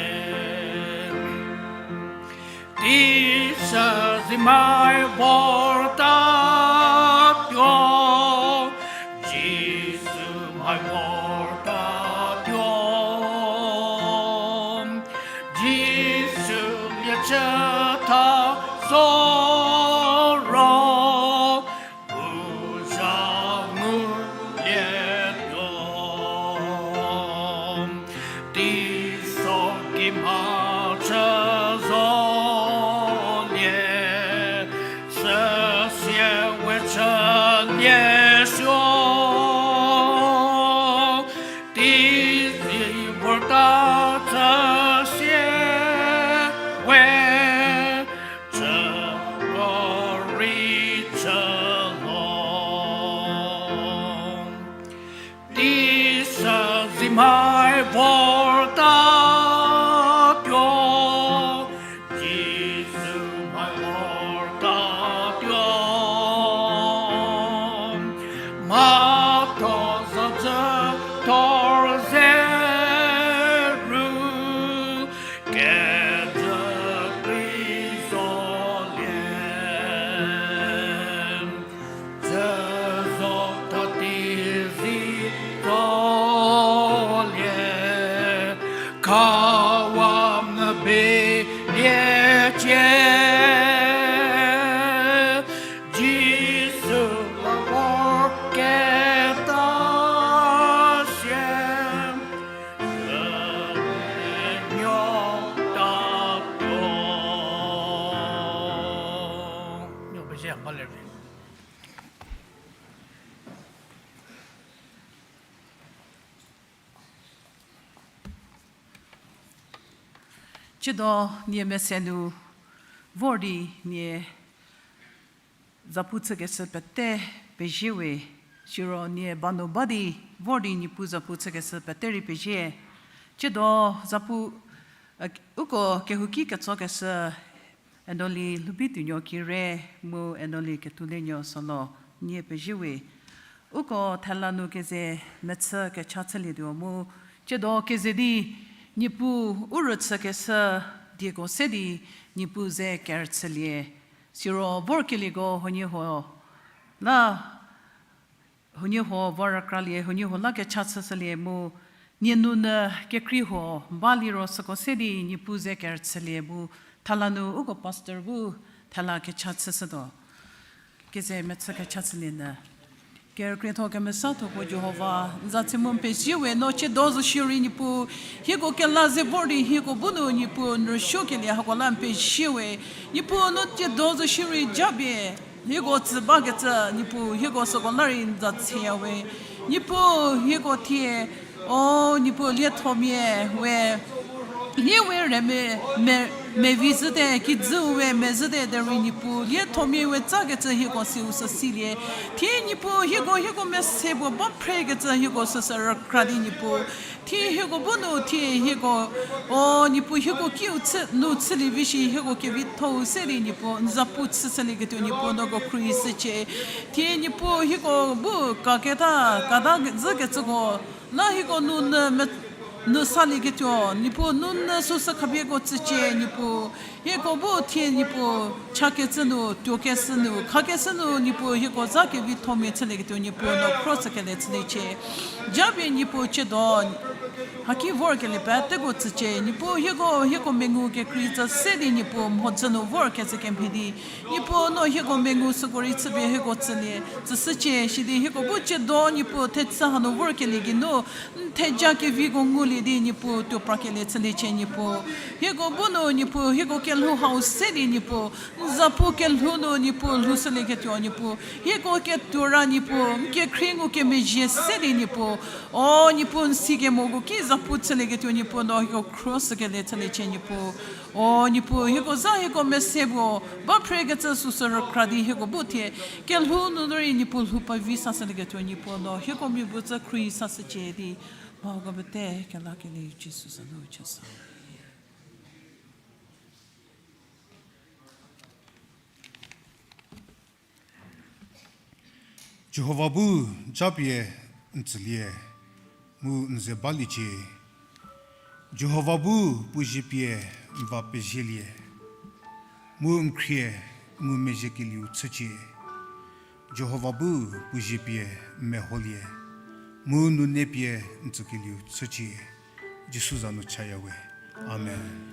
Tei sü zi mhai vortatuo, Jisu mhai vortatuo. Jisu liechü tha zo ro, u zha ngulietuo. Teiso ki mhachü zolie, süsie we chülie suo. Tei zi vorta chüsie we, chü rorei chü lo. Tei sü zi mhai vortatuo, Jisu mhai vortatuo. Mhatho zocü thor ze ru, kejü krei zolie. Cü zo tha tei zi zolie, khawa mvübelie cie. Jisu la vor keta sie, sünuo tatuo. Nuo pezie, haleluya. Tsiedo nie mese nu vor di nie zapu chükeshü pete pezie we, siro nie ba nu ba di vor di Niepuu zapu chükeshü pete rei pezie. Tsiedo zapu, uko kehouki ketsokeshü Enoli Lhubituonuo Kire mu Enoli Ketuolienuo Solo, nie pezie we. Uko thela nu keze mechü kecha chülietuo mu, tsiedo keze di Niepuu u rüchükeshü dieko se di Niepuu ze kerüchülie. Siro vorkelieko huoniehuo la huoniehuo vor rükralie, huoniehuo la kecha chüshülie mu, nie nunyü kekrei huo ba liro süko se di Niepuu ze kerüchülie mu, thela nu uko pastor bu Thela kecha chüshütuo. Keze mechü kecha chülienyü. Kerükrietho kemesatho puo Jihova, n za chü mu n pezie we, no tsiedo zo shierei Niepuu, hieko kela ze vor di hieko bu nu Niepuu n rüsuokelie hako la n pezie we. Niepuu no tsiedo zo shierei japie hieko tsü bakecü Niepuu, hieko süko la rei n za chüya we. Niepuu hieko thie, o Niepuu liethomia we, lie we re me, me, mevi zhüte, kijüu we mezhüte derei Niepuu, liethomia we tsakecü hieko siu sü silie. Thie Niepuu hieko, hieko mese puo ba phrekecü hieko süsü rükra di Niepuu. Thie hieko bu nu, thie hieko, o Niepuu hieko kiu chü, nu chülievi shi hieko kevitho-u se di Niepuu, n zapu chüshülieketuo Niepuu no ko khruohi shücie. Thie Niepuu hieko bu kaketa, kata zhükecüko, la hieko nu nyü me, nyü salieketuo Niepuu, nu nyü süsü khapieko tsücie Niepuu. Hieko bu thie Niepuu, chakecü nu, tuokeshü nu, khakeshü nu Niepuu, hieko za kevithomia chülieketuo Niepuu no khro shükelie chüliecie. Japie Niepuu tsiedo haki vorkelie peteko tsücie Niepuu, hieko, hieko mengu kekrei tsü se di Niepuu, mhodzü nu vorkecü kemhie di Niepuu no hieko mengu süko rei chüpie hieko tsülie, tsüshücie, sidi hieko bu tsiedo Niepuu thechü hanu vorkelie geinu, n theja keviko ngulie di Niepuu tuo prakelie chüliecie Niepuu. Hieko bu nu Niepuu, hieko kelhou hau se di Niepuu, n zapu kelhou nu Niepuu lhoushülieketuo Niepuu. Hieko ketuo ra Niepuu, n kekhrie ngukemezhie se di Niepuu. O Niepuu n sikemoko ki zapu chülieketuo Niepuu no hieko khro shükelie chüliecie Niepuu. O Niepuu, hieko za hieko mese puo ba phrekecü süsü rükra di hieko bu thie kelhou nunu rei Niepuu lhou pevi sashülieketuo Niepuu no hieko mia bu tsü khruohi sashücie di, mhako pete kelakelie Jisu za nu chashü. Jihova bu japie n tsülie, mu n ze baliecie. Jihova bu puo zie pie n va pezielie, mu n khrie ngumezhiekelieu chücie. Jihova bu puo zie pie n meholie, mu nune pie n tsükelieu chücie. Jisu za nu chaya we. Amen.